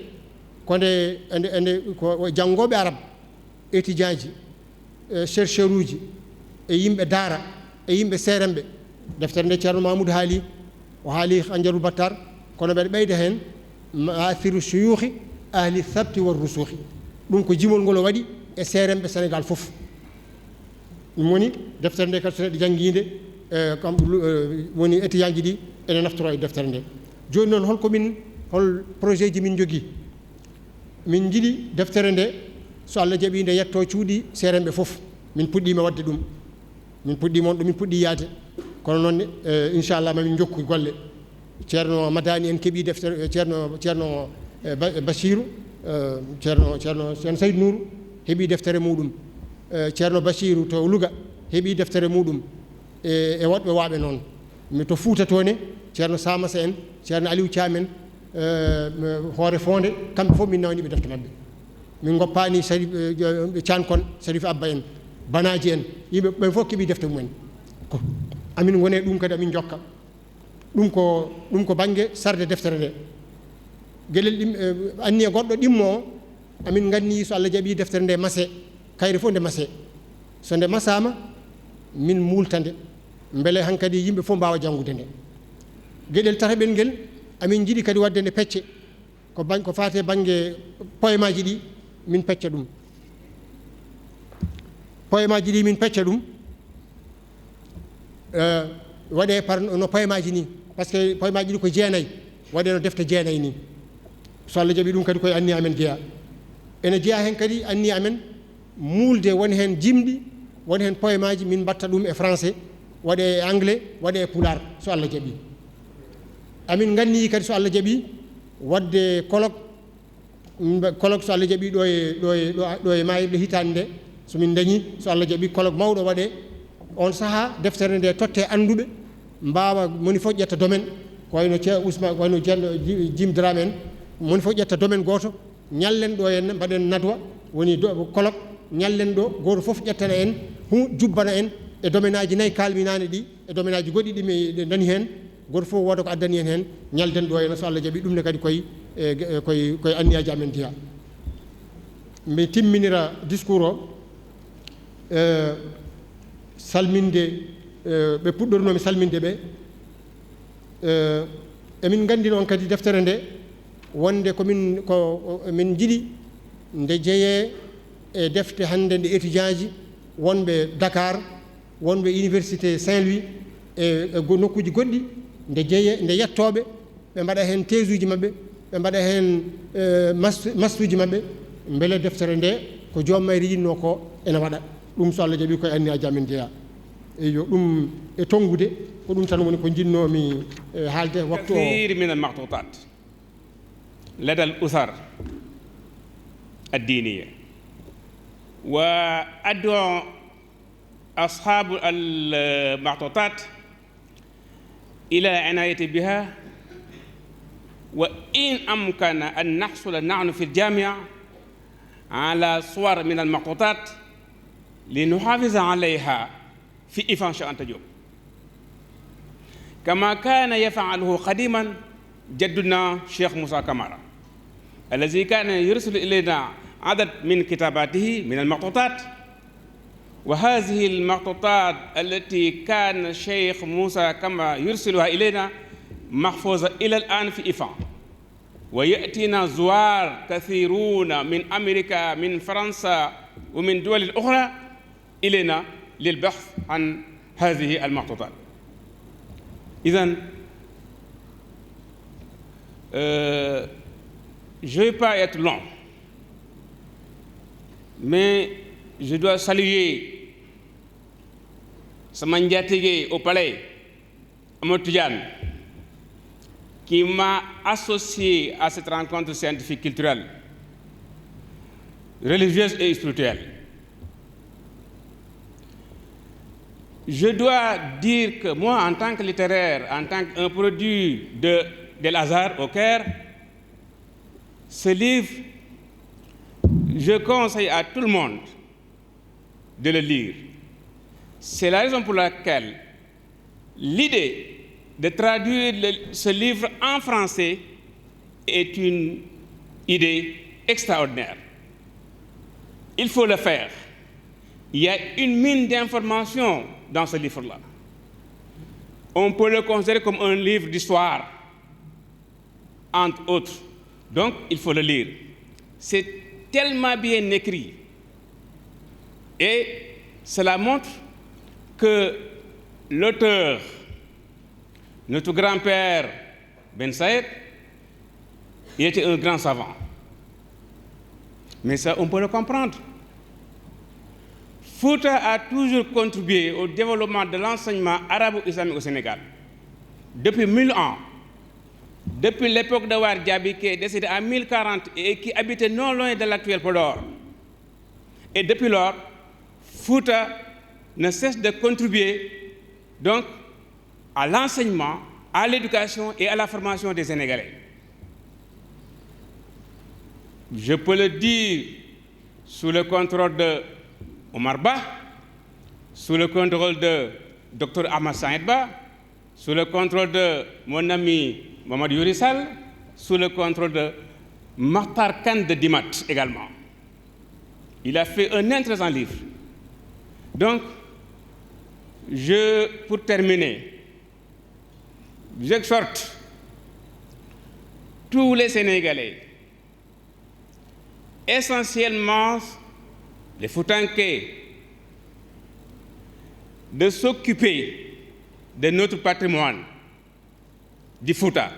ko nde, nde, nde, ko janngooɓe Arab, étudiant ji, e chercheur uji, e yimɓe daara, e yimɓe seeremɓe, Deftere nde Ceerno Mahmoud haali, o haali Hanjarul Battar, kono mbeɗa ɓeyda heen maathiru suyuuhi ahli sabti wa rusuuhi. Ɗum ko jimol ngol o waɗi e seeremɓe Senegaal fof. Ɗum woni deftere nde kadi so neɗɗo janngiinde, e, kam, lu-, e, woni étudiant ji ɗi ene naftoro e deftere nde. Jooni noon, hol ko min, hol projet ji min njogii? Min njiɗi deftere nde, so Allah jaɓii, nde yetto cuuɗi seeremɓe fof. Min puɗɗiima waɗde ɗum. Min puɗɗiima on ɗo min puɗɗii yaade. Kono noon, e, inchallah, mamin njokku golle. Ceerno Madani en keɓii deftere, e, Ceerno, Ceerno, e, Ba-, Basiru, e, Ceerno, Ceerno, Ceerno Sayd Nuuru heɓii deftere muɗum. E, Ceerno Basiru to Louga heɓii deftere muɗum. E, e woɗɓe waaɓe noon. Mi to Fuuta to ne, Ceerno Samasa en, Ceerno Aliou Thiam en, e, Hoore Foonde, kamɓe fof min nawaniiɓe defte maɓɓe. Min ngoppaani Sharif, e, Can Kon, Sharif Abba en, Banaaji en, yimɓe ɓen fof keɓii defte mumen. Ko amin ngoni e ɗum kadi, amin njokka. Ɗum ko, ɗum ko bannge sarde deftere nde. Geɗel ɗim, e, anniya goɗɗo ɗimmo o, amin nganni so Allah jaɓii deftere nde mase, kayre fof nde mase. So nde masaama, min muulta nde, mbele hankadi yimɓe fof mbaawa janngude nde. Geɗel tataɓel ngel, amin njiɗi kadi waɗde nde pecce. Ko baŋ-, ko faati e bannge poemaaji ɗi, min pecca ɗum. Poemaaji ɗi min pecca ɗum, eh, waɗee par no poemaaji ni, par ce que poemaaji ɗi ko jeenayi, waɗee no defte jeenayi ni. So Allah jaɓii, ɗum kadi koye anniya amen jeyaa. Ene jeyaa heen kadi anniya amen muulde, won heen jimɗi, won heen poemaaji, min mbaɗta ɗum e français, waɗee e anglais, waɗee e pulaar, so Allah jaɓii. Amin nganni kadi, so Allah jaɓii, waɗde colloque, mba-, colloque, so Allah jaɓii, ɗo e, ɗo e, ɗo, ɗo e Maayirɗe hitaande nde, so min ndañii, so Allah jaɓii, colloque mawɗo waɗee. On sahaa, deftere nde tottee annduɓe, mbaawa, moni fof ƴetta domaine, ko wayno Ceerno Ousmane, ko wayno Ceerno Ji-, Jim Dramé en, moni fof ƴetta domaine gooto, ñallen ɗo en, mbaɗen nadwa, woni do-, colloque, ñallen ɗo, gooto fof ƴettana en, hu-, jubbana en e domaine aji nayi kaalminaani ɗi, e domaine aji goɗɗi ɗi mi, ɗi ndani heen, gooto fof wooda ko addani en heen, ñalden ɗo en, so Allah jaɓii. Ɗum ne kadi koye, e, e, koye, koye anniyaaji amen jeyaa. Mi timminira discours o, e, salminde, e, ɓe puɗɗornoomi salminde ɓe. E, emin nganndi noon kadi deftere nde, wonde ko min, ko, ko min njiɗi nde jeyee e defte hannde nde étudiant ji wonɓe Dakar, wonɓe Université Saint-Louis, e, e go-, nokkuuji goɗɗi, nde jeyee, nde yettooɓe, ɓe mbaɗa heen thèse uji maɓɓe, ɓe mbaɗa heen, e, mas-, mastuuji maɓɓe, mbele deftere nde ko joom mayri yiɗnoo ko ene waɗa. Ɗum, so Allah jaɓii, koye anniyaaji amen jeyaa. Eyyo, ɗum e tonngude, ko ɗum tan woni ko njiɗnoomi, e, haalde waktu o. كثير من المخطوطات لدى الأسر الدينية، وأدعو أصحاب المخطوطات إلى العناية بها، وإن أمكن أن نحصل نحن في الجامعة على صور من المخطوطات لنحافظ عليها في إيفان شيخ أنتا ديوب، كما كان يفعله قديما جدنا شيخ موسى كمارا، الذي كان يرسل إلينا عدد من كتاباته من المخطوطات. وهذه المخطوطات التي كان الشيخ موسى كمارا يرسلها إلينا محفوظة إلى الآن في إيفان، ويأتينا زوار كثيرون من أمريكا، من فرنسا، ومن دول أخرى إلينا للبحث عن هذه المخطوطات. إذن، euh, je vais pas être long, mais je dois saluer sama njaatige au palais, Amadou Tidiane, qui m'a associé à cette rencontre scientifique, culturelle, religieuse et spirituelle. Je dois dire que moi, en tant que littéraire, en tant qu'un produit de, de l'Azhar au Caire, ce livre, je conseille à tout le monde de le lire. C'est la raison pour laquelle l'idée de traduire le, ce livre en français est une idée extraordinaire. Il faut le faire. Il y a une mine d'informations dans ce livre-là. On peut le considérer comme un livre d'histoire, entre autres. Donc, il faut le lire. C'est tellement bien écrit. Et cela montre que l'auteur, notre grand-père Ben Saïd, il était un grand savant. Mais ça, on peut le comprendre. Fouta a toujours contribué au développement de l'enseignement arabo-islamique au Sénégal. Depuis mille ans, depuis l'époque de War Diaby, qui est décédé en mille quarante et qui habitait non loin de l'actuel Podor. Et depuis lors, Fouta ne cesse de contribuer donc à l'enseignement, à l'éducation et à la formation des Sénégalais. Je peux le dire sous le contrôle de Omar Ba, sous le contrôle de Docteur Ahmad Saïd Ba, sous le contrôle de mon ami Mohamed Youri Sall, sous le contrôle de Makhtar Kane de Dimat également. Il a fait un intéressant livre. Donc, je, pour terminer, j'exhorte tous les Sénégalais, essentiellement les Foutanké, de s'occuper de notre patrimoine du Fouta,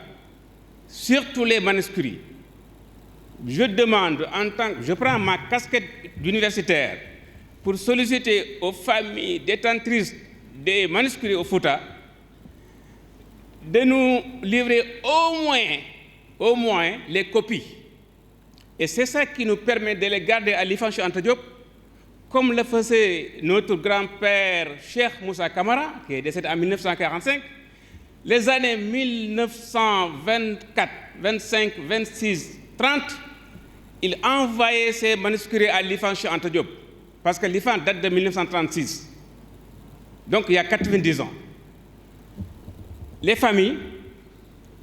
surtout les manuscrits. Je demande en tant que, je prends ma casquette d'universitaire pour solliciter aux familles détentrices des manuscrits au Fouta de nous livrer au moins, au moins les copies. Et c'est ça qui nous permet de les garder à l'IFAN Cheikh Anta Diop, comme le faisait notre grand-père Cheikh Moussa Kamara, qui est décédé en mille neuf cent quarante-cinq. Les années mille neuf cent vingt-quatre, vingt-cinq, vingt-six, trente, il envoyait ses manuscrits à l'IFAN Cheikh Anta Diop, parce que l'IFAN date de mille neuf cent trente-six. Donc il y a quatre-vingt-dix ans. Les familles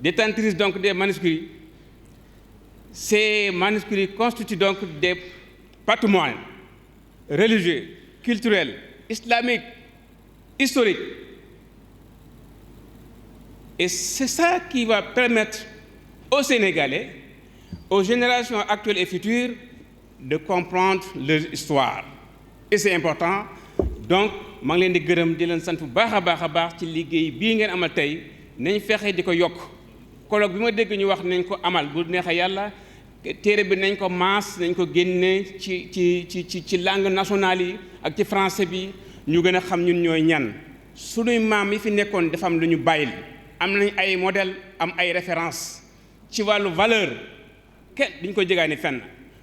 détentrices donc des manuscrits, ces manuscrits constituent donc des patrimoines religieux, culturels, islamiques, historiques. Et c'est ça qui va permettre aux Sénégalais, aux générations actuelles et futures, de comprendre leur histoire. Et c'est important. Donc, maa ngi leen di gërëm, di leen sant bu baax a baax a baax ci liggéey bii ngeen amal tey. Nañ fexe di ko yokk. Colloque bi ma dégg ñu wax nañ ko amal, bu neexee Yàlla, téere bi nañ ko maas, nañ ko génne ci, ci, ci, ci, ci langue nationale yi ak ci français bi, ñu gën a xam ñun ñooy ñan. Sunuy maam yi fi nekkoon dafa am lu ñu bàyyil. Am nañ ay modèle, am ay référence ci wàllu valeur, kenn duñ ko jëgaani fenn.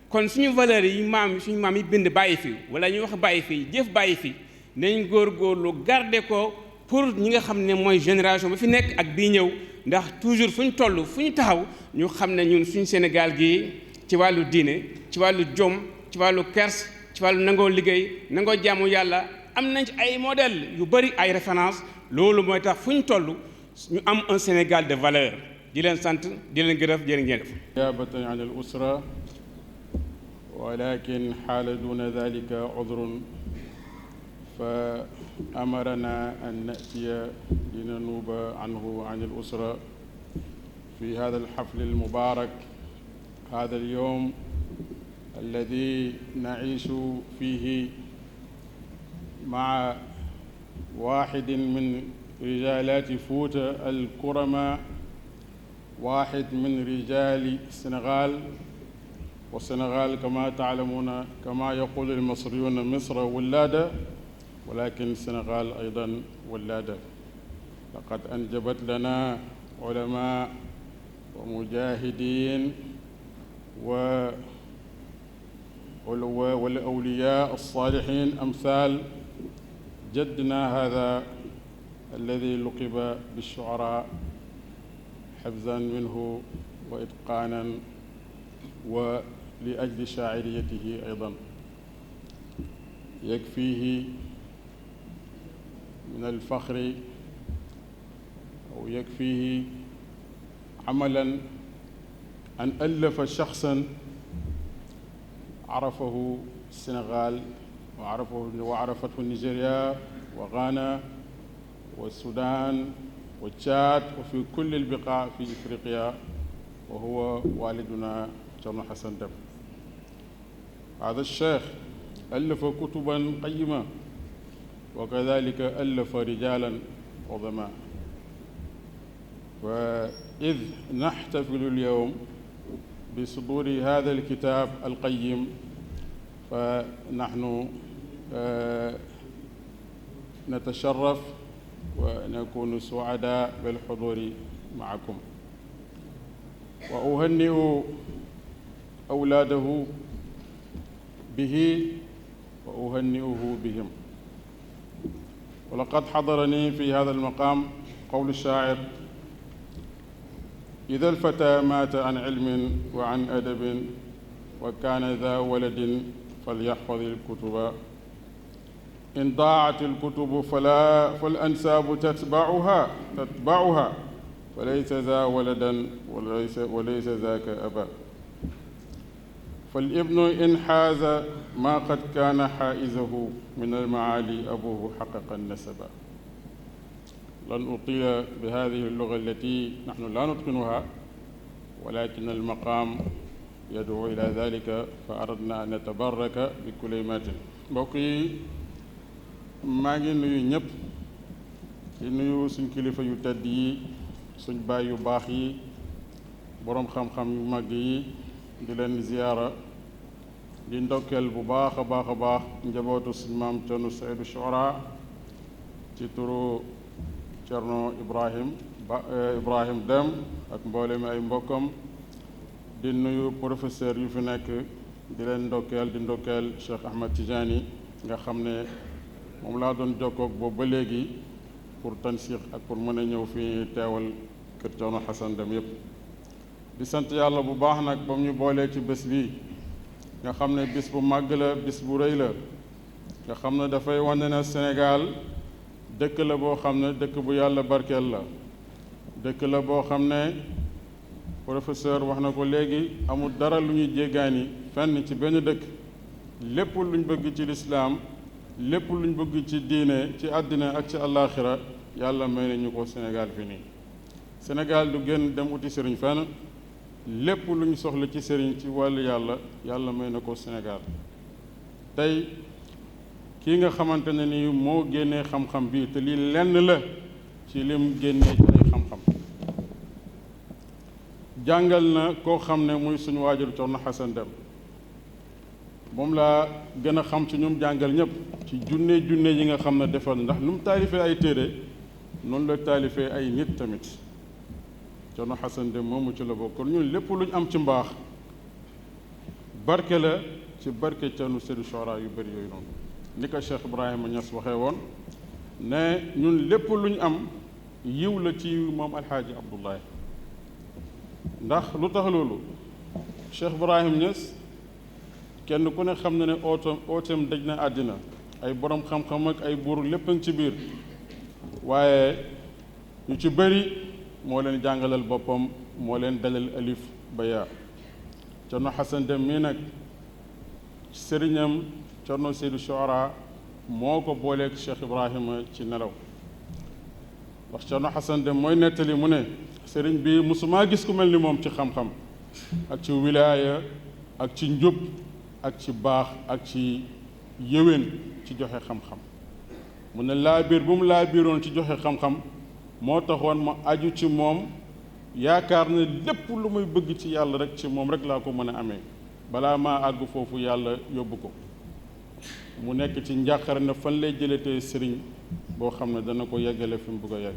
Kon suñu valeurs yi maam, suñu maam yi bind bàyyi fi, wala ñu wax bàyyi fi, jëf bàyyi fi, nañ góorgóorlu garder ko pour ñi nga xam ne mooy génération bi fi nekk ak bii ñëw, ndax toujours fu ñu toll, fu ñu taxaw, ñu xam ne ñun suñu Sénégal gi, ci wàllu diine, ci wàllu jom, ci wàllu kers, ci wàllu nangoo liggéey, nangoo jaamu Yàlla, am nañ ci ay modèle yu bari, ay référence. Loolu mooy tax fu ñu toll ñu am un Sénégal de valeur. Di leen sant, di leen gërëm, jërë ngeen jëf. نيابة عن الأسرة، ولكن حال دون ذلك عذر، فأمرنا أن نأتي لننوب عنه، عن الأسرة، في هذا الحفل المبارك، هذا اليوم الذي نعيش فيه مع واحد من رجالات فوتا الكرماء، واحد من رجال السنغال. والسنغال كما تعلمون، كما يقول المصريون، مصر ولادة، ولكن السنغال أيضًا ولادة. لقد أنجبت لنا علماء ومجاهدين و-، ول-، ولأولياء الصالحين أمثال جدنا هذا الذي لقب بالشعراء، حفظًا منه وإتقانًا ولأجل شاعريته أيضًا. يكفيه من الفخر، أو يكفيه عملًا، أن ألف شخصًا عرفه السنغال، وعرفه، وعرفته نيجيريا، وغانا، والسودان، وتشاد وفي كل البقاع في إفريقيا، وهو والدنا شيخنا حسن دم. هذا الشيخ ألف كتبا قيمة، وكذلك ألف رجالا عظماء. وإذ نحتفل اليوم بصدور هذا الكتاب القيم، فنحن، آه، نتشرف ونكون سعداء بالحضور معكم. وأهنئ أولاده به وأهنئه بهم. ولقد حضرني في هذا المقام قول الشاعر: إذا الفتى مات عن علم وعن أدب وكان ذا ولد فليحفظ الكتب، إن ضاعت الكتب فلا، فالأنساب تتبعها، تتبعها، فليس ذا ولدا وليس، وليس ذاك أبا. فالابن إن حاز ما قد كان حائزه من المعالي أبوه حقق النسبا. لن أطيل بهذه اللغة التي نحن لا نتقنها، ولكن المقام يدعو إلى ذلك، فأردنا أن نتبرك بكلمات. Mbokk yi, maa ngi nuyu ñëpp, di nuyu suñ kilifa yu tedd yi, suñ baay yu baax yi, boroom xam-xam yu mag yi, di leen ziyaara, di ndokkeel bu baax a baax a baax njabootu suñ maam Cerno Seydou Chouara, ci turu Cerno Ibrahim Ba, eh, Ibrahim Dem ak mboolem ay mbokkam, di nuyu professeur yu fi nekk, di leen ndokkeel, di ndokkeel Cheikh Ahmed Tidiane, nga xam ne moom laa doon jokkoog boobu ba léegi pour tansiq ak pour mën a ñëw fi teewal kër Cerno Xasan Dem yépp. Di sant Yàlla bu baax nag ba mu ñu boolee ci bés bi, nga xam ne bés bu màgg la, bés bu rëy la, nga xam ne dafay wane ne Sénégal dëkk la boo xam ne dëkk bu Yàlla barkeel la. Dëkk la boo xam ne, professeur wax na ko léegi, amul dara lu ñuy jéggaani fenn ci benn dëkk. Lépp luñ bëgg ci lislaam, lépp luñ bëgg ci diine, ci àddina ak ci àllaaxira, Yàlla may nañu ko Sénégal fi nii. Sénégal du génn dem uti sëriñ fenn. Lépp lu ñu soxla ci sëriñ ci wàllu Yàlla, Yàlla may na ko Sénégal. Tey, kii nga xamante ne ni moo génnee xam-xam bi, te lii lenn la ci lim génnee ci ay xam-xam, jàngal na koo xam ne muy suñu waajur Cerno Xasan Dem. Moom laa gën a xam ci ñum jàngal ñëpp, ci junne junne yi nga xam ne defal, ndax nu mu taalifee ay téere, noonu la taalifee ay nit tamit. Cerno Xasan Dem moomu ci la bokk. Kon ñun lépp lu ñu am ci mbaax, barke la, ci barke Cerno Seydou Chouara yu bari yooyu noonu. Ni ko Cheikh Ibrahima Niass waxee woon, ne ñun lépp lu ñu am, yiw la ci moom Alxaaji Abdoulaye. Ndax lu tax loolu? Cheikh Ibrahima Niass, kenn ku ne xam na ne ooto-, ooteem daj na àddina. Ay borom xam-xam ak ay buur, lépp a ngi ci biir. Waaye ñu ci bari moo leen jàngalal boppam, moo leen dalal alif ba yaa. Cerno Xasan Dem mii nag, sëriñam Cerno Seydou Chouara moo ko booleeg Cheikh Ibrahima ci nelaw. Ndax Cerno Xasan Dem mooy nettali mu ne, sëriñ bi, musumaa gis ku mel ni moom ci xam-xam ak ci wilaaya ak ci njub ak ci baax ak ci yéwén ci joxe xam-xam. Mu ne laabiir bu mu laabiiroon ci joxe xam-xam moo taxoon ma aju ci moom, yaakaar ne lépp lu muy bëgg ci Yàlla rek, ci moom rek laa ko mën a amee. Balaa maa àgg foofu, Yàlla yóbbu ko. Mu nekk ci njàqare ne fan lay jëlee tey sëriñ boo xam ne dana ko yeggale fi mu bëgg a yegg.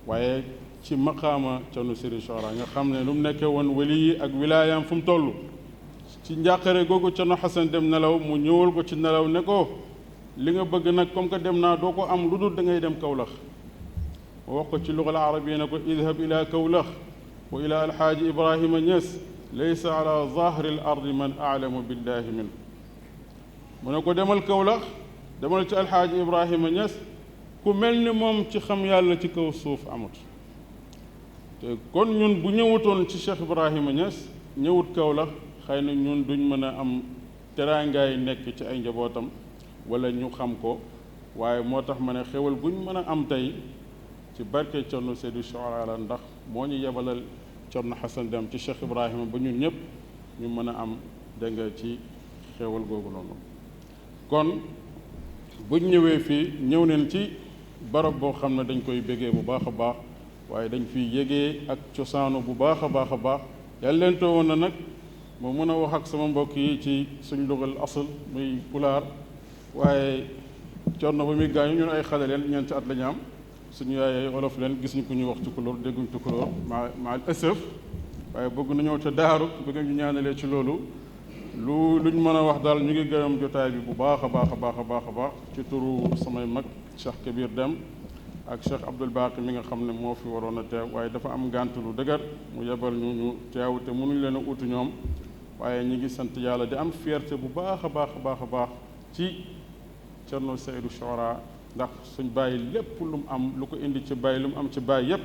Waaye ci maqaama Cerno Seydou Chouara, nga xam ne lu mu nekkee woon wali yi ak wilaayaam fu mu toll, ci njàqare googu Cerno Xasan Dem nelaw, mu ñëwal ko ci nelaw ne ko, li nga bëgg nag, comme que dem naa, doo ko am lu dul da ngay dem Kawlax. Mu wax ko ci lugal arabiya ne ko, idhab ila Kawlax wa ila Alxaaji Ibrahima Niass, laysa ala zahri al ardi man alamu billahi minhu. Mu ne ko, demal Kawlax, demal ci Alxaaji Ibrahima Niass, ku mel ni moom ci xam Yàlla ci kaw suuf amut. Te kon ñun, bu ñëwutoon ci Cheikh Ibrahima Niass, ñëwut Kawlax, xëy na ñun duñ mën a am teraangaay nekk ci ay njabootam wala ñu xam ko. Waaye moo tax ma ne xéwal guñ mën a am tey ci barke Cerno Seydou Sohra la, ndax moo ñu yebalal Cerno Xasan Dem ci Cheikh Ibrahima ba ñun ñëpp ñu mën a am, dégg nga, ci xéewal googu noonu. Kon buñ ñëwee fii, ñëw neen ci barab boo xam ne dañ koy bégee bu baax a baax, waaye dañ fiy yégee ak cosaanu bu baax a baax a baax. Yàlla leen toowoon na nag, ma mën a wax ak sama mbokk yi ci suñ lugal asl, muy pulaar, waaye Cerno ba muy gaañu ñun ay xale leen, ñeenti at la ñu am. Suñu yaay ay olof leen, gis ñu ku ñuy wax tukulóor, dégguñ tukulóor, ma ma al asaf. Waaye bëgg nañoo ca daaru, bëgg ñu ñaanalee ci loolu. Lu luñ mën a wax daal, ñu ngi gërëm jotaay bi bu baax a baax a baax a baax a baax, ci turu samay mag, Cheikh Kabir Dem ak Cheikh Abdoul Baqi mi nga xam ne moo fi waroon a teew, waaye dafa am ngànt lu dëgër, mu yebal ñu ñu teew te mënuñ leen a utu ñoom. Waaye ñu ngi sant Yàlla, di am fierté bu baax a baax a baax a baax ci Cerno Seydou Sohra, ndax suñ bàyyi lépp lu mu am, lu ko indi ci bàyyi, lu mu am ci bàyyi yépp,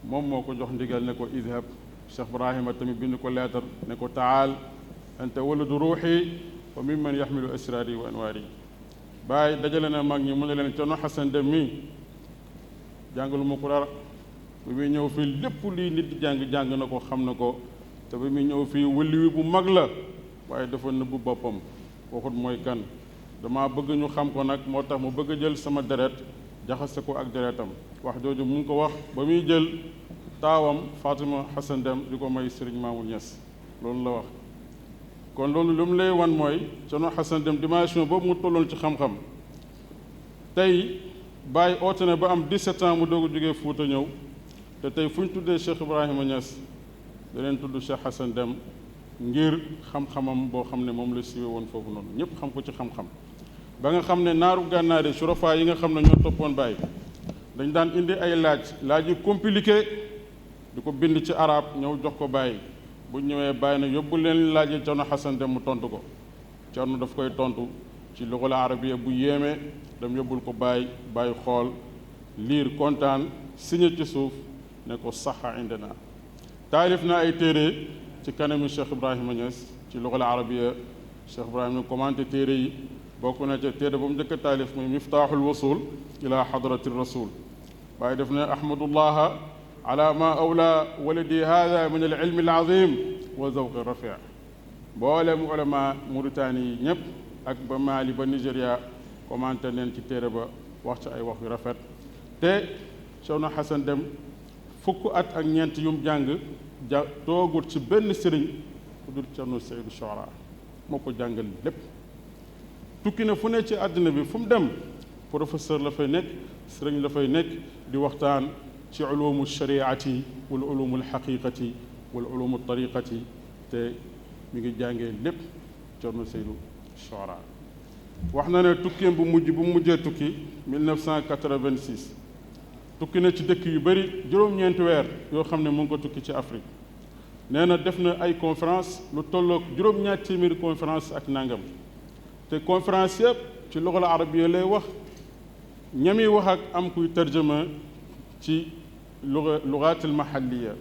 moom moo ko jox ndigal ne ko idhab. Cheikh Ibrahima tamit bind ko leetar ne ko taal anta waladu ruuxi wa mimman yaxmilu asraari wa anwaari. Bàyyi dajale na mag ñi, mu ne leen, Cerno Xasan Dem mi, jàngalu ma ko dara. Bi muy ñëw fii, lépp luy nit di jàng, jàng na ko, xam na ko. Te bi muy ñëw fii, wëlli wi bu mag la, waaye dafa nëbb boppam, waxut mooy kan. Dama bëgg ñu xam ko nag, moo tax mu bëgg a jël sama deret, jaxase ko ak deretam. Wax jooju mu ngi ko wax ba muy jël taawam Fatima Xasan Dem di ko may Serigne Mamour Niass. Loolu la wax. Kon loolu lu mu lay wan mooy Cerno Xasan Dem, dimension boobu mu tolloon ci xam-xam. Tey, Baye oote na ba am dix-sept ans, mu doog a jógee Fuuta ñëw. Te tey, fu ñu tuddee Cheikh Ibrahima Niass, daneen tudd Cheikh Xasan Dem, ngir xam-xamam boo xam ne moom la siiwe woon foofu noonu, ñëpp xam ko ci xam-xam. Ba nga xam ne naaru gànnaar yi, surafa yi nga xam ne ñoo toppoon Baye, dañ daan indi ay laaj, laaj yu compliqué, di ko bind ci arab, ñëw jox ko Baye. Bu ñëwee, Baye ne, yóbbu leen laaj yi Cerno Xasan Dem, mu tontu ko. Cerno daf koy tontu ci lugal arabiya bu yéeme, dem yóbbul ko Baye. Baye xool, liir, kontaan, signé ci suuf, ne ko saxa indana. Taalif na ay téere ci kanami Cheikh Ibrahima Niass ci lugal arabiya. Cheikh Ibrahima commenté téere yi, bokk na ca téere ba mu njëkk a taalif muy Miftaaxul Wusul ila Xadrati Rasul. Baye def ne, ahmadullaha ala ma awla waladi hada min al ilmi al azim wa zawqi rafi. Mboolem ulama Mauritanie yi ñëpp ak ba Mali ba Nigeria commenté neen ci téere ba, wax ci ay wax yu rafet. Te Cerno Xasan Dem, fukk at ak ñeent yum jàng, ja toogut ci benn sëriñ ku dul Cerno Seydou Sohra, moo ko jàngal lépp. Tukki na fu ne ci àddina bi, fu mu dem, professeur la fay nekk, sëriñ la fay nekk, di waxtaan ci ulumu shariati wal ulumu alxaqiqati wal ulumu tariqati. Te mi ngi jàngee lépp Cerno Seydou Sohra. Wax na ne tukkeem bu mujj, bu mu mujjee tukki, mille neuf cent quatre-vingt-six, tukki na ci dëkk yu bari, juróom-ñeenti weer yoo xam ne mu ngi ko tukki ci Afrique. Nee na def na ay conférence lu tolloog juróom-ñaar téeméeri conférence ak nangam. Te conférence yëpp ci lugal arabiya lay wax, ñami wax ak am kuy tarjama ci luga, lugatil mahalliya.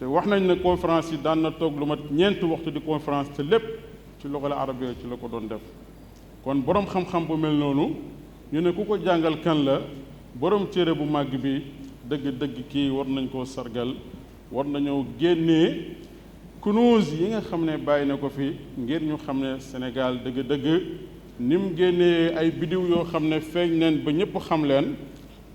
Te wax nañ ne conférence yi daan na toog lu mat ñeenti waxtu di conférence, te lépp ci lugal arabiya ci la ko doon def. Kon borom xam-xam bu mel noonu, ñu ne ku ko jàngal kan la, borom téere bu màgg bi, dëgg-dëgg kii war nañ koo sargal, war nañoo génnee kunuuz yi nga xam ne bàyyi na ko fi, ngir ñu xam ne Sénégal dëgg-dëgg ni mu génnee ay bidiw yoo xam ne feeñ neen ba ñëpp xam leen.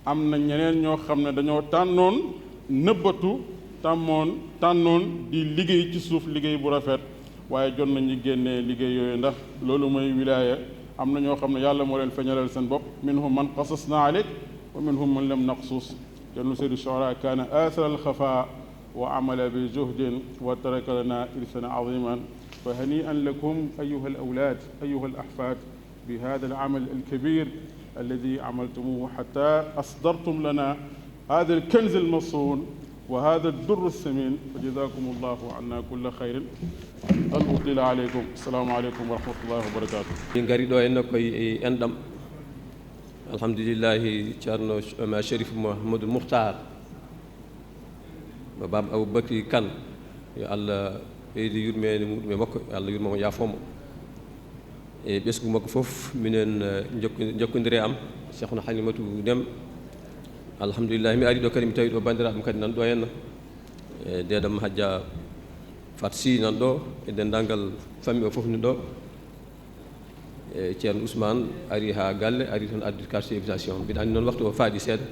Am na ñeneen ñoo xam ne dañoo tànnoon nëbbatu, tàmmoon, tànnoon di liggéey ci suuf liggéey bu rafet, waaye jot nañu génnee liggéey yooyu, ndax loolu mooy wilaaya. Am na ñoo xam ne Yàlla moo leen feeñalal seen bopp, minhum man qasasna alayk wa minhum man lam naqsus. Cerno Seydou Sohra kaana athara alxafa wa amila bi juhdin wa taraka lana irsan aziman. Fa hani'an lakum ayuha alawlad, ayuha alahfad, bi hada alamal alkabir alladi amaltumuhu hatta asdartum lana hada alkanz almasun wa hada aldur alsamin. Fa jazakum allahu anna kulla khairin. Lan utila alaykum. Assalamu alaykum wa rahmatullahi wa barakatuh. Min ngari ɗo henna koye e enɗam. Alhamdulillahi, Ceerno Cherif Mouhamadoul Mouhtar, mo Baaba Aboubacry Kane, yo Allah ɓeydu yurmeende muɗum e makko, yo Allah yurmo mo, yaafoo mo. E ɓesngu makko fof, minen, eh, jokko-, jokkondire am, Cheikhna Halimatu Dem, Alhamdulillahi, mi ari ɗo kadi, mi tawi ɗo banndiraaɓe kadi nan ɗo henna. E deedam Hajja Fat Si nan ɗo, e denndaangal famille o fof ni ɗo. E Ceerno Ousmane ari haa galle, ari tan addi carte invitation. Mbiɗa anndi noon waktu o faaɗi seeɗa.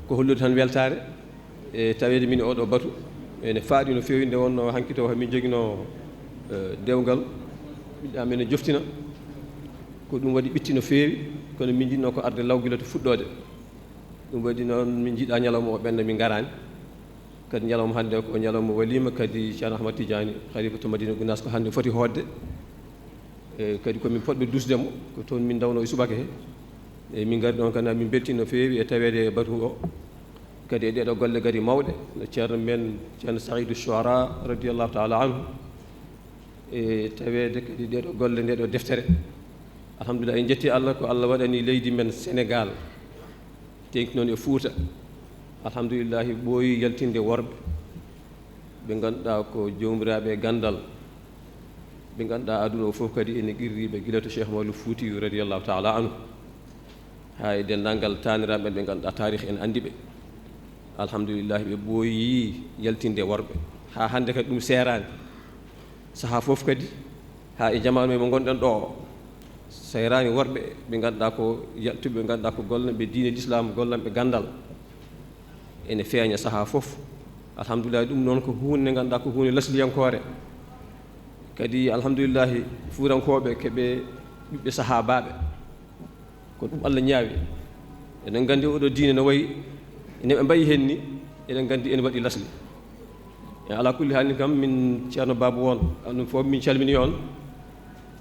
Ko hollude tan weltaare e taweede min e oɗo batu. Ene faaɗi no feewi, nde wonno hanki to min njoginoo, e, dewgal. Ɓiɗɗo amen ne joftina. Ko ɗum waɗi ɓitti no feewi, kono min njiɗno ko arde law gila to fuɗɗoode. Ɗum waɗi noon min njiɗa ñalawma o ɓenna min ngaraani. Kadi ñalawma hannde ko ñalawma waliima, kadi Ceerno Ahmad Tidiani, Khalifatu Madina Gunaas, ko hannde foti hootde. E kadi ko min poɗɓe duusde mo, ko toon min ndawnoo e subaka he. E min ngari ɗoon kadi, min mbeltii no feewi e taweede e batu o. Kadi e ɗeeɗoo golle kadi mawɗe, no ceerno men, Ceerno Saidu Shuara, radiyallahu taala anhu, e taweede kadi ɗeeɗoo golle, ndeeɗoo deftere. Alhamdulillah, en njetti Allah ko Allah waɗani leydi men Senegaal, teŋti noon e Fuuta. Alhamdulillahi, ɓooyi yaltinde worɓe ɓe ngannduɗaa ko joomiraaɓe ganndal, ɓe ngannduɗaa aduna o fof kadi ene qirri ɓe, gila to Cheikh Omarul Fuutiyu radiyallahu taala anhu, haa e denndaangal taaniraaɓe ɓe ngannduɗaa taarih en anndi ɓe. Alhamdulillahi, ɓe ɓooyi yaltinde worɓe. Haa hannde kadi ɗum seeraani. Sahaa fof kadi, haa e jamaanu mo ngonɗen ɗo o, seeraani worɓe ɓe ngannduɗaa ko yaltuɓe, ɓe ngannduɗaa ko gollanɓe diine Lislaam, gollanɓe ganndal. Ene feeña sahaa fof. Alhamdulillahi, ɗum noon ko huunde nde ngannduɗaa ko huunde lasliyankoore. Kadi, alhamdulillahi, fuurankooɓe ko ɓe ɓiɓɓe sahaabaaɓe. Ko ɗum Allah ñaawi. Eɗen nganndi oɗo diine no wayi, ene ɓe mbayi heen ni, eɗen nganndi ene waɗi lasli. E alaa kulli haal ni kam, min Ceerno Baabu on, ɗum fof min calmini on.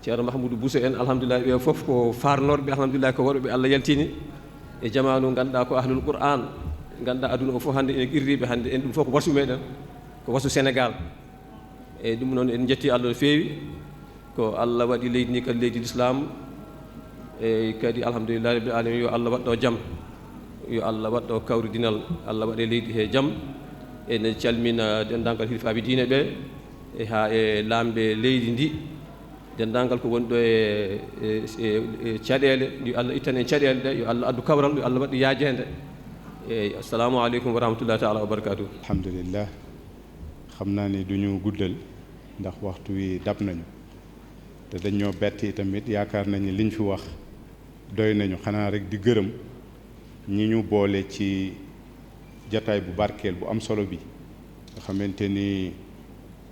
Ceerno Mahmoudou Bousso en, alhamdulillahi, ɓe fof ko faarnorɓe, alhamdulillahi, ko worɓe ɓe Allah yaltini e jamaanu, ngannduɗaa ko ahlul Qur'an, ngannduɗaa aduna o fof hannde ene qirriiɓe hannde, en ɗum fof ko wasu meɗen, ko wasu Senegaal. Eyyi, ɗum noon en njetti Allah no feewi, ko Allah waɗi leydi ndi kadi leydi Lislaam. Eyyi, kadi alhamdulillahi rabbil alamin, yo Allah waɗ ɗo jam, yo Allah waɗ ɗo kawridinal, Allah waɗe leydi he jam. Ene calmina denndaangal hilifaaɓe diine ɓe, e haa e laamɓe leydi ndi, denndaangal ko woni ɗo e, e, e, e caɗeele, yo Allah ittan en caɗeele ɗe, yo Allah addu kawral, yo Allah waɗ yaajeende. Eyyi, assalamu aleykum wa rahmatullahi taala wa barakatuh. Alhamdulillah. Xam naa ni duñu guddal ndax waxtu wi dab nañu, te dañ ñoo bett itamit. Yaakaar nañu liñ fi wax doy nañu. Xanaa rek di gërëm ñi ñu boole ci jataay bu barkeel bu am solo bi, nga xamante ni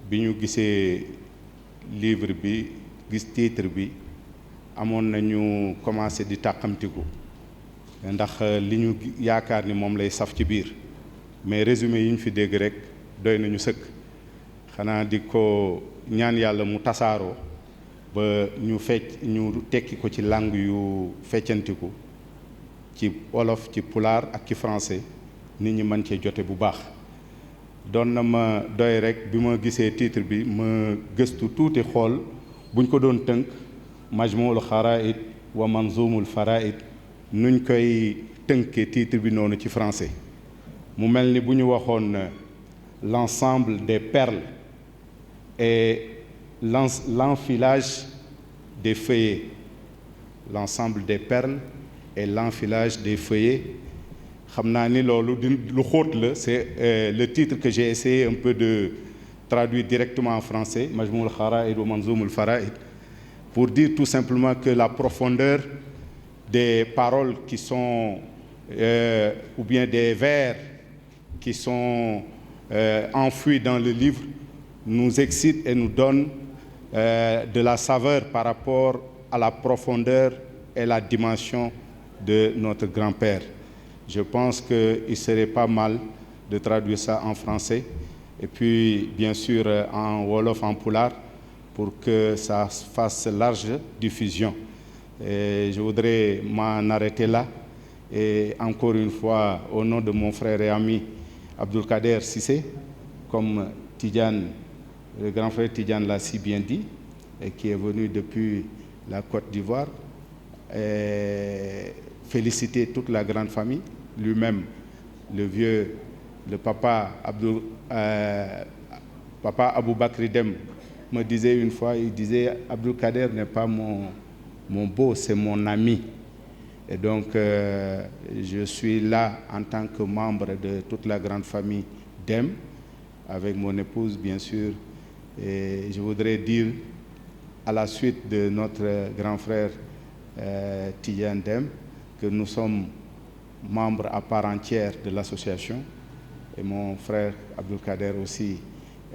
bi ñu gisee livre bi, gis titre bi, amoon nañu commencé di tàqamtiku, ndax li ñu gi-, yaakaar ni moom lay saf ci biir. Mais résumé yi ñu fi dégg rek doy nañu sëkk. Xanaa di ko ñaan Yàlla mu tasaaroo ba ñu fecc, ñu tekki ko ci langue yu feccantiku, ci wolof, ci pulaar ak ci français, nit ñi mën cee jote bu baax. Doon na ma doy rek, bi ma gisee titre bi, ma gëstu tuuti, xool buñ ko doon tënk, Majmuul Xaraa'id wa Manzumul Faraa'id, nuñ koy tënkee titre bi noonu ci français. Mu mel ni bu ñu waxoon, euh, l'ensemble des perles et l'en-, l'enfilage des feuillets. L'ensemble des perles et l'enfilage des feuillets. Xam naa ni loolu di lu xóot la. C'est, euh, le titre que j'ai essayé un peu de traduire directement en français, Majmuul Xaraa'id wa Manzumul Faraa'id, pour dire tout simplement que la profondeur des paroles qui sont, euh, ou bien des vers qui sont, euh, enfouis dans le livre nous excite et nous donne, euh, de la saveur par rapport à la profondeur et la dimension de notre grand-père. Je pense qu'il serait pas mal de traduire ça en français et puis, bien sûr, euh, en wolof, en pulaar, pour que ça fasse large diffusion. Et je voudrais m'en arrêter là. Et encore une fois, au nom de mon frère et ami Abdoulkader Cissé, comme Tidiane, le grand frère Tidiane l'a si bien dit, et qui est venu depuis la Côte d'Ivoire, et féliciter toute la grande famille, lui-même, le vieux, le papa Abdou, euh, papa Abou Bakri Dem me disait une fois, il disait, Abdou Kader n'est pas mon, mon beau, c'est mon ami. Et donc, euh, je suis là en tant que membre de toute la grande famille d'Em, avec mon épouse, bien sûr. Et je voudrais dire, à la suite de notre grand frère euh, Tidiane Dem, que nous sommes membres à part entière de l'association. Et mon frère Abdulkader aussi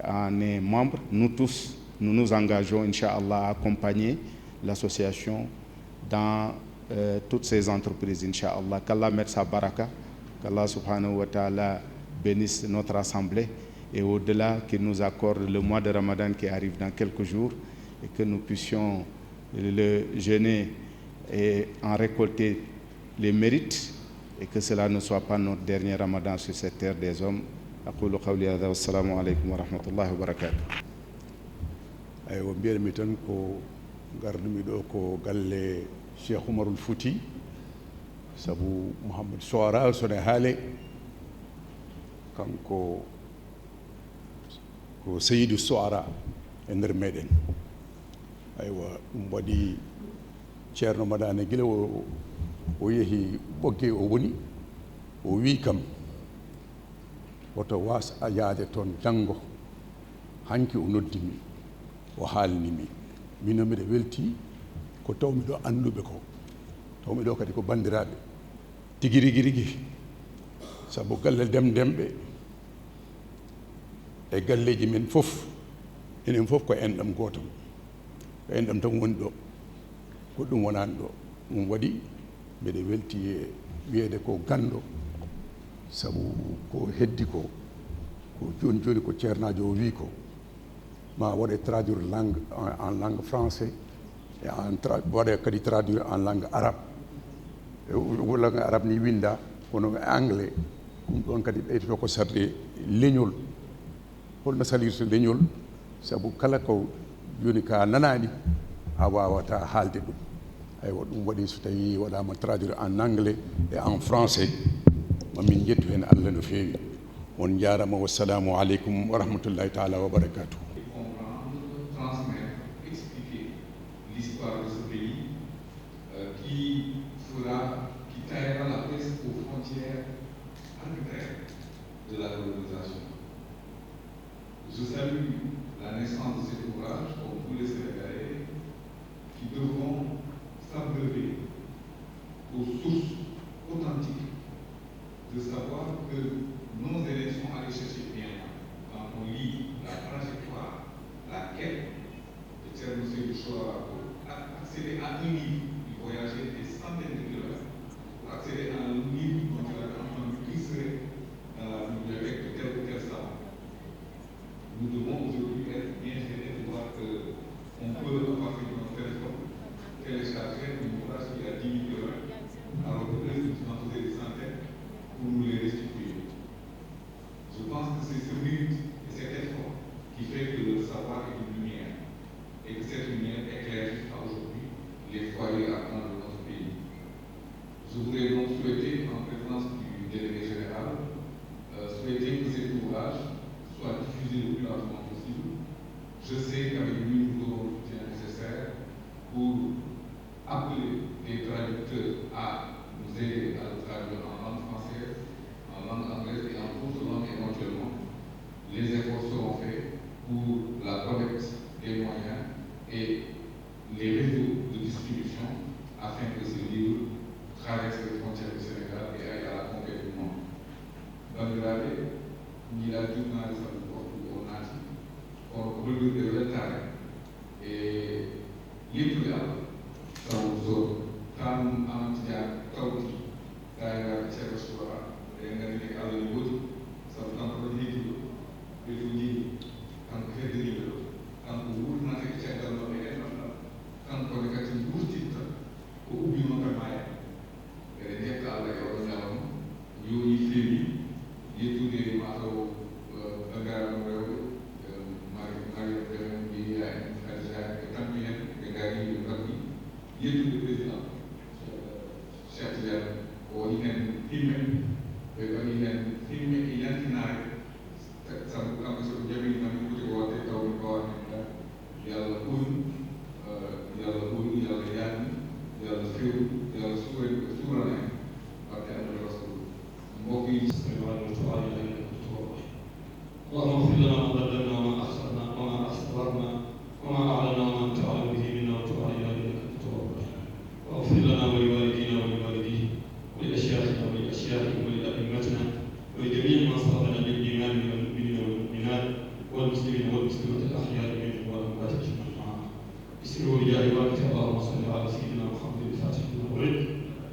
en est membre. Nous tous, nous nous engageons, Inch'Allah, à accompagner l'association dans euh, toutes ces entreprises, Inch'Allah. Qu'Allah mette sa baraka, qu'Allah subhanahu wa ta'ala bénisse notre assemblée et au-delà, qu'il nous accorde le mois de Ramadan qui arrive dans quelques jours et que nous puissions le jeûner et en récolter les mérites et que cela ne soit pas notre dernier Ramadan sur cette terre des hommes. أقول قولي هذا والسلام عليكم ورحمة الله وبركاته. Eywa, mbiyatmi tan ko ngarmi ɗo ko galle Cheikh Oumarul Fouti, sabu Mouhammad Soara sone haale, kanko ko Seyidu Soara e nder meɗen. Eywa, ɗum waɗi Ceerno Madane gila o, o yehi Ɓogge o woni, o wi kam, woto waas a yaade toon janngo. Hanki o noddi mi, o haalni mi. Mino miɗo welti ko tawmi ɗo annduɓe ko. Tawmi ɗo kadi ko banndiraaɓe. Tigi rigi rigi. Sabu galle Dem Demɓe e galleeji men fof, enen fof ko enɗam gootam. Ko enɗam tan woni ɗo. Goɗɗum wonaani ɗo. Ɗum waɗi mbeɗe welti e wiyeede ko ganndo, sabu ko heddi ko, ko jooni jooni ko ceernaajo o wii ko, ma waɗe traduire langue en, en langue français, e en tra-, waɗe kadi traduire en langue arabe. E o-, o langue arabe ni winnda, kono e anglais, ɗum ɗoon kadi ɓeydoto ko sarde leñol. Holno salirta leñol? Sabu kala ko jooni ka nanaani, a waawataa haalde ɗum. Eywa, ɗum waɗi so tawii waɗaama traduire en anglais e en français, ma min njettu heen Allah no feewi. On njaaraama, wassalamu aleykum wa rahmatullahi taala wa barakatuh. Comprendre, transmettre, expliquer l'histoire de ce pays euh, qui fera, qui taillera la pièce aux frontières arbitraires de la colonisation. Je salue la naissance de cet ouvrage, comme tous les Sénégalais, qui devront s'abreuver aux sources authentiques de savoir que nos aînés sont allés chercher bien loin. Quand on lit la trajectoire, la quête de Thierno Seydou Sohara pour accéder à un livre, il voyageait des centaines de kilomètres pour accéder à un livre dont il avait entendu qu'il serait dans la bibliothèque de tel ou tel savant. Nous devons aujourd'hui être bien gênés de voir qu'on peut, à partir de notre téléphone, télécharger un ouvrage qui a dix mille kilomètres, alors que eux, ils nous en faisaient des centaines pour nous les restituer. Je pense que c'est ce mérite et cet effort qui fait que leur savoir est une lumière et que cette lumière éclaire jusqu'à aujourd'hui les foyers ardents de notre pays. Je voudrais donc souhaiter, en présence du délégué général, euh, souhaiter que cet ouvrage soit diffusé le plus largement possible. Je sais qu'avec lui, nous aurons le soutien nécessaire pour appeler les traducteurs à nous aider à le traduire en langue française, en langue anglaise et en d'autres langues éventuellement. Les efforts seront faits pour la collecte des moyens et les réseaux de distribution afin que ce livre traverse les frontières du Sénégal et aille à la conquête du monde. Banndiraaɓe, mi yiɗaa juutnaade sabu ko waktu o naati, kono ko hollirde weltaare e yettude Allah. Sabu so Tanum Amadou Tidiane tawti daayiraaɓe Ceerno Sohara, eɗen nganndi ne Allah ne woodi, sabu kanko ɗon heediiɗo, ɓe fof njehi, kanko heddaniiɓe ɗo, kanko wuurnata e caggal maɓɓe e enɗam ɗam, kanko ne kadi wurtitta ko ubbinoo ka maaya. Eɗen njetta Allah e oɗo ñalawma, yooɗi feewi, yettude mataw banndiraaɓe rewɓe, Mari Mariam Benen, Yehiya en, Hadija en, ɓe tampi heen, ɓe ngarii, ɓe mbaɗi والمسلمين والمسلمات الأحياء منهم والأموات أجمعين. بسر وبجاه بركة، اللهم صل على سيدنا محمد الفاتح لما أغلق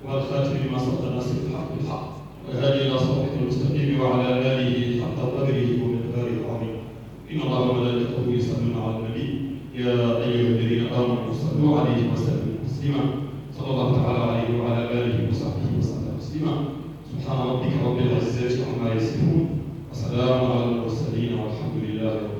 والخاتم لما سبق ناصر الحق بالحق والهادي إلى صراطك المستقيم وعلى آله حق قدره ومقداره العظيم. إن الله وملائكته يصلون على النبي، يا أيها الذين آمنوا صلوا عليه وسلموا تسليما. صلى الله تعالى عليه وعلى آله وصحبه وسلم تسليما. سبحان ربك رب العزة عما يصفون، وسلام على المرسلين والحمد لله رب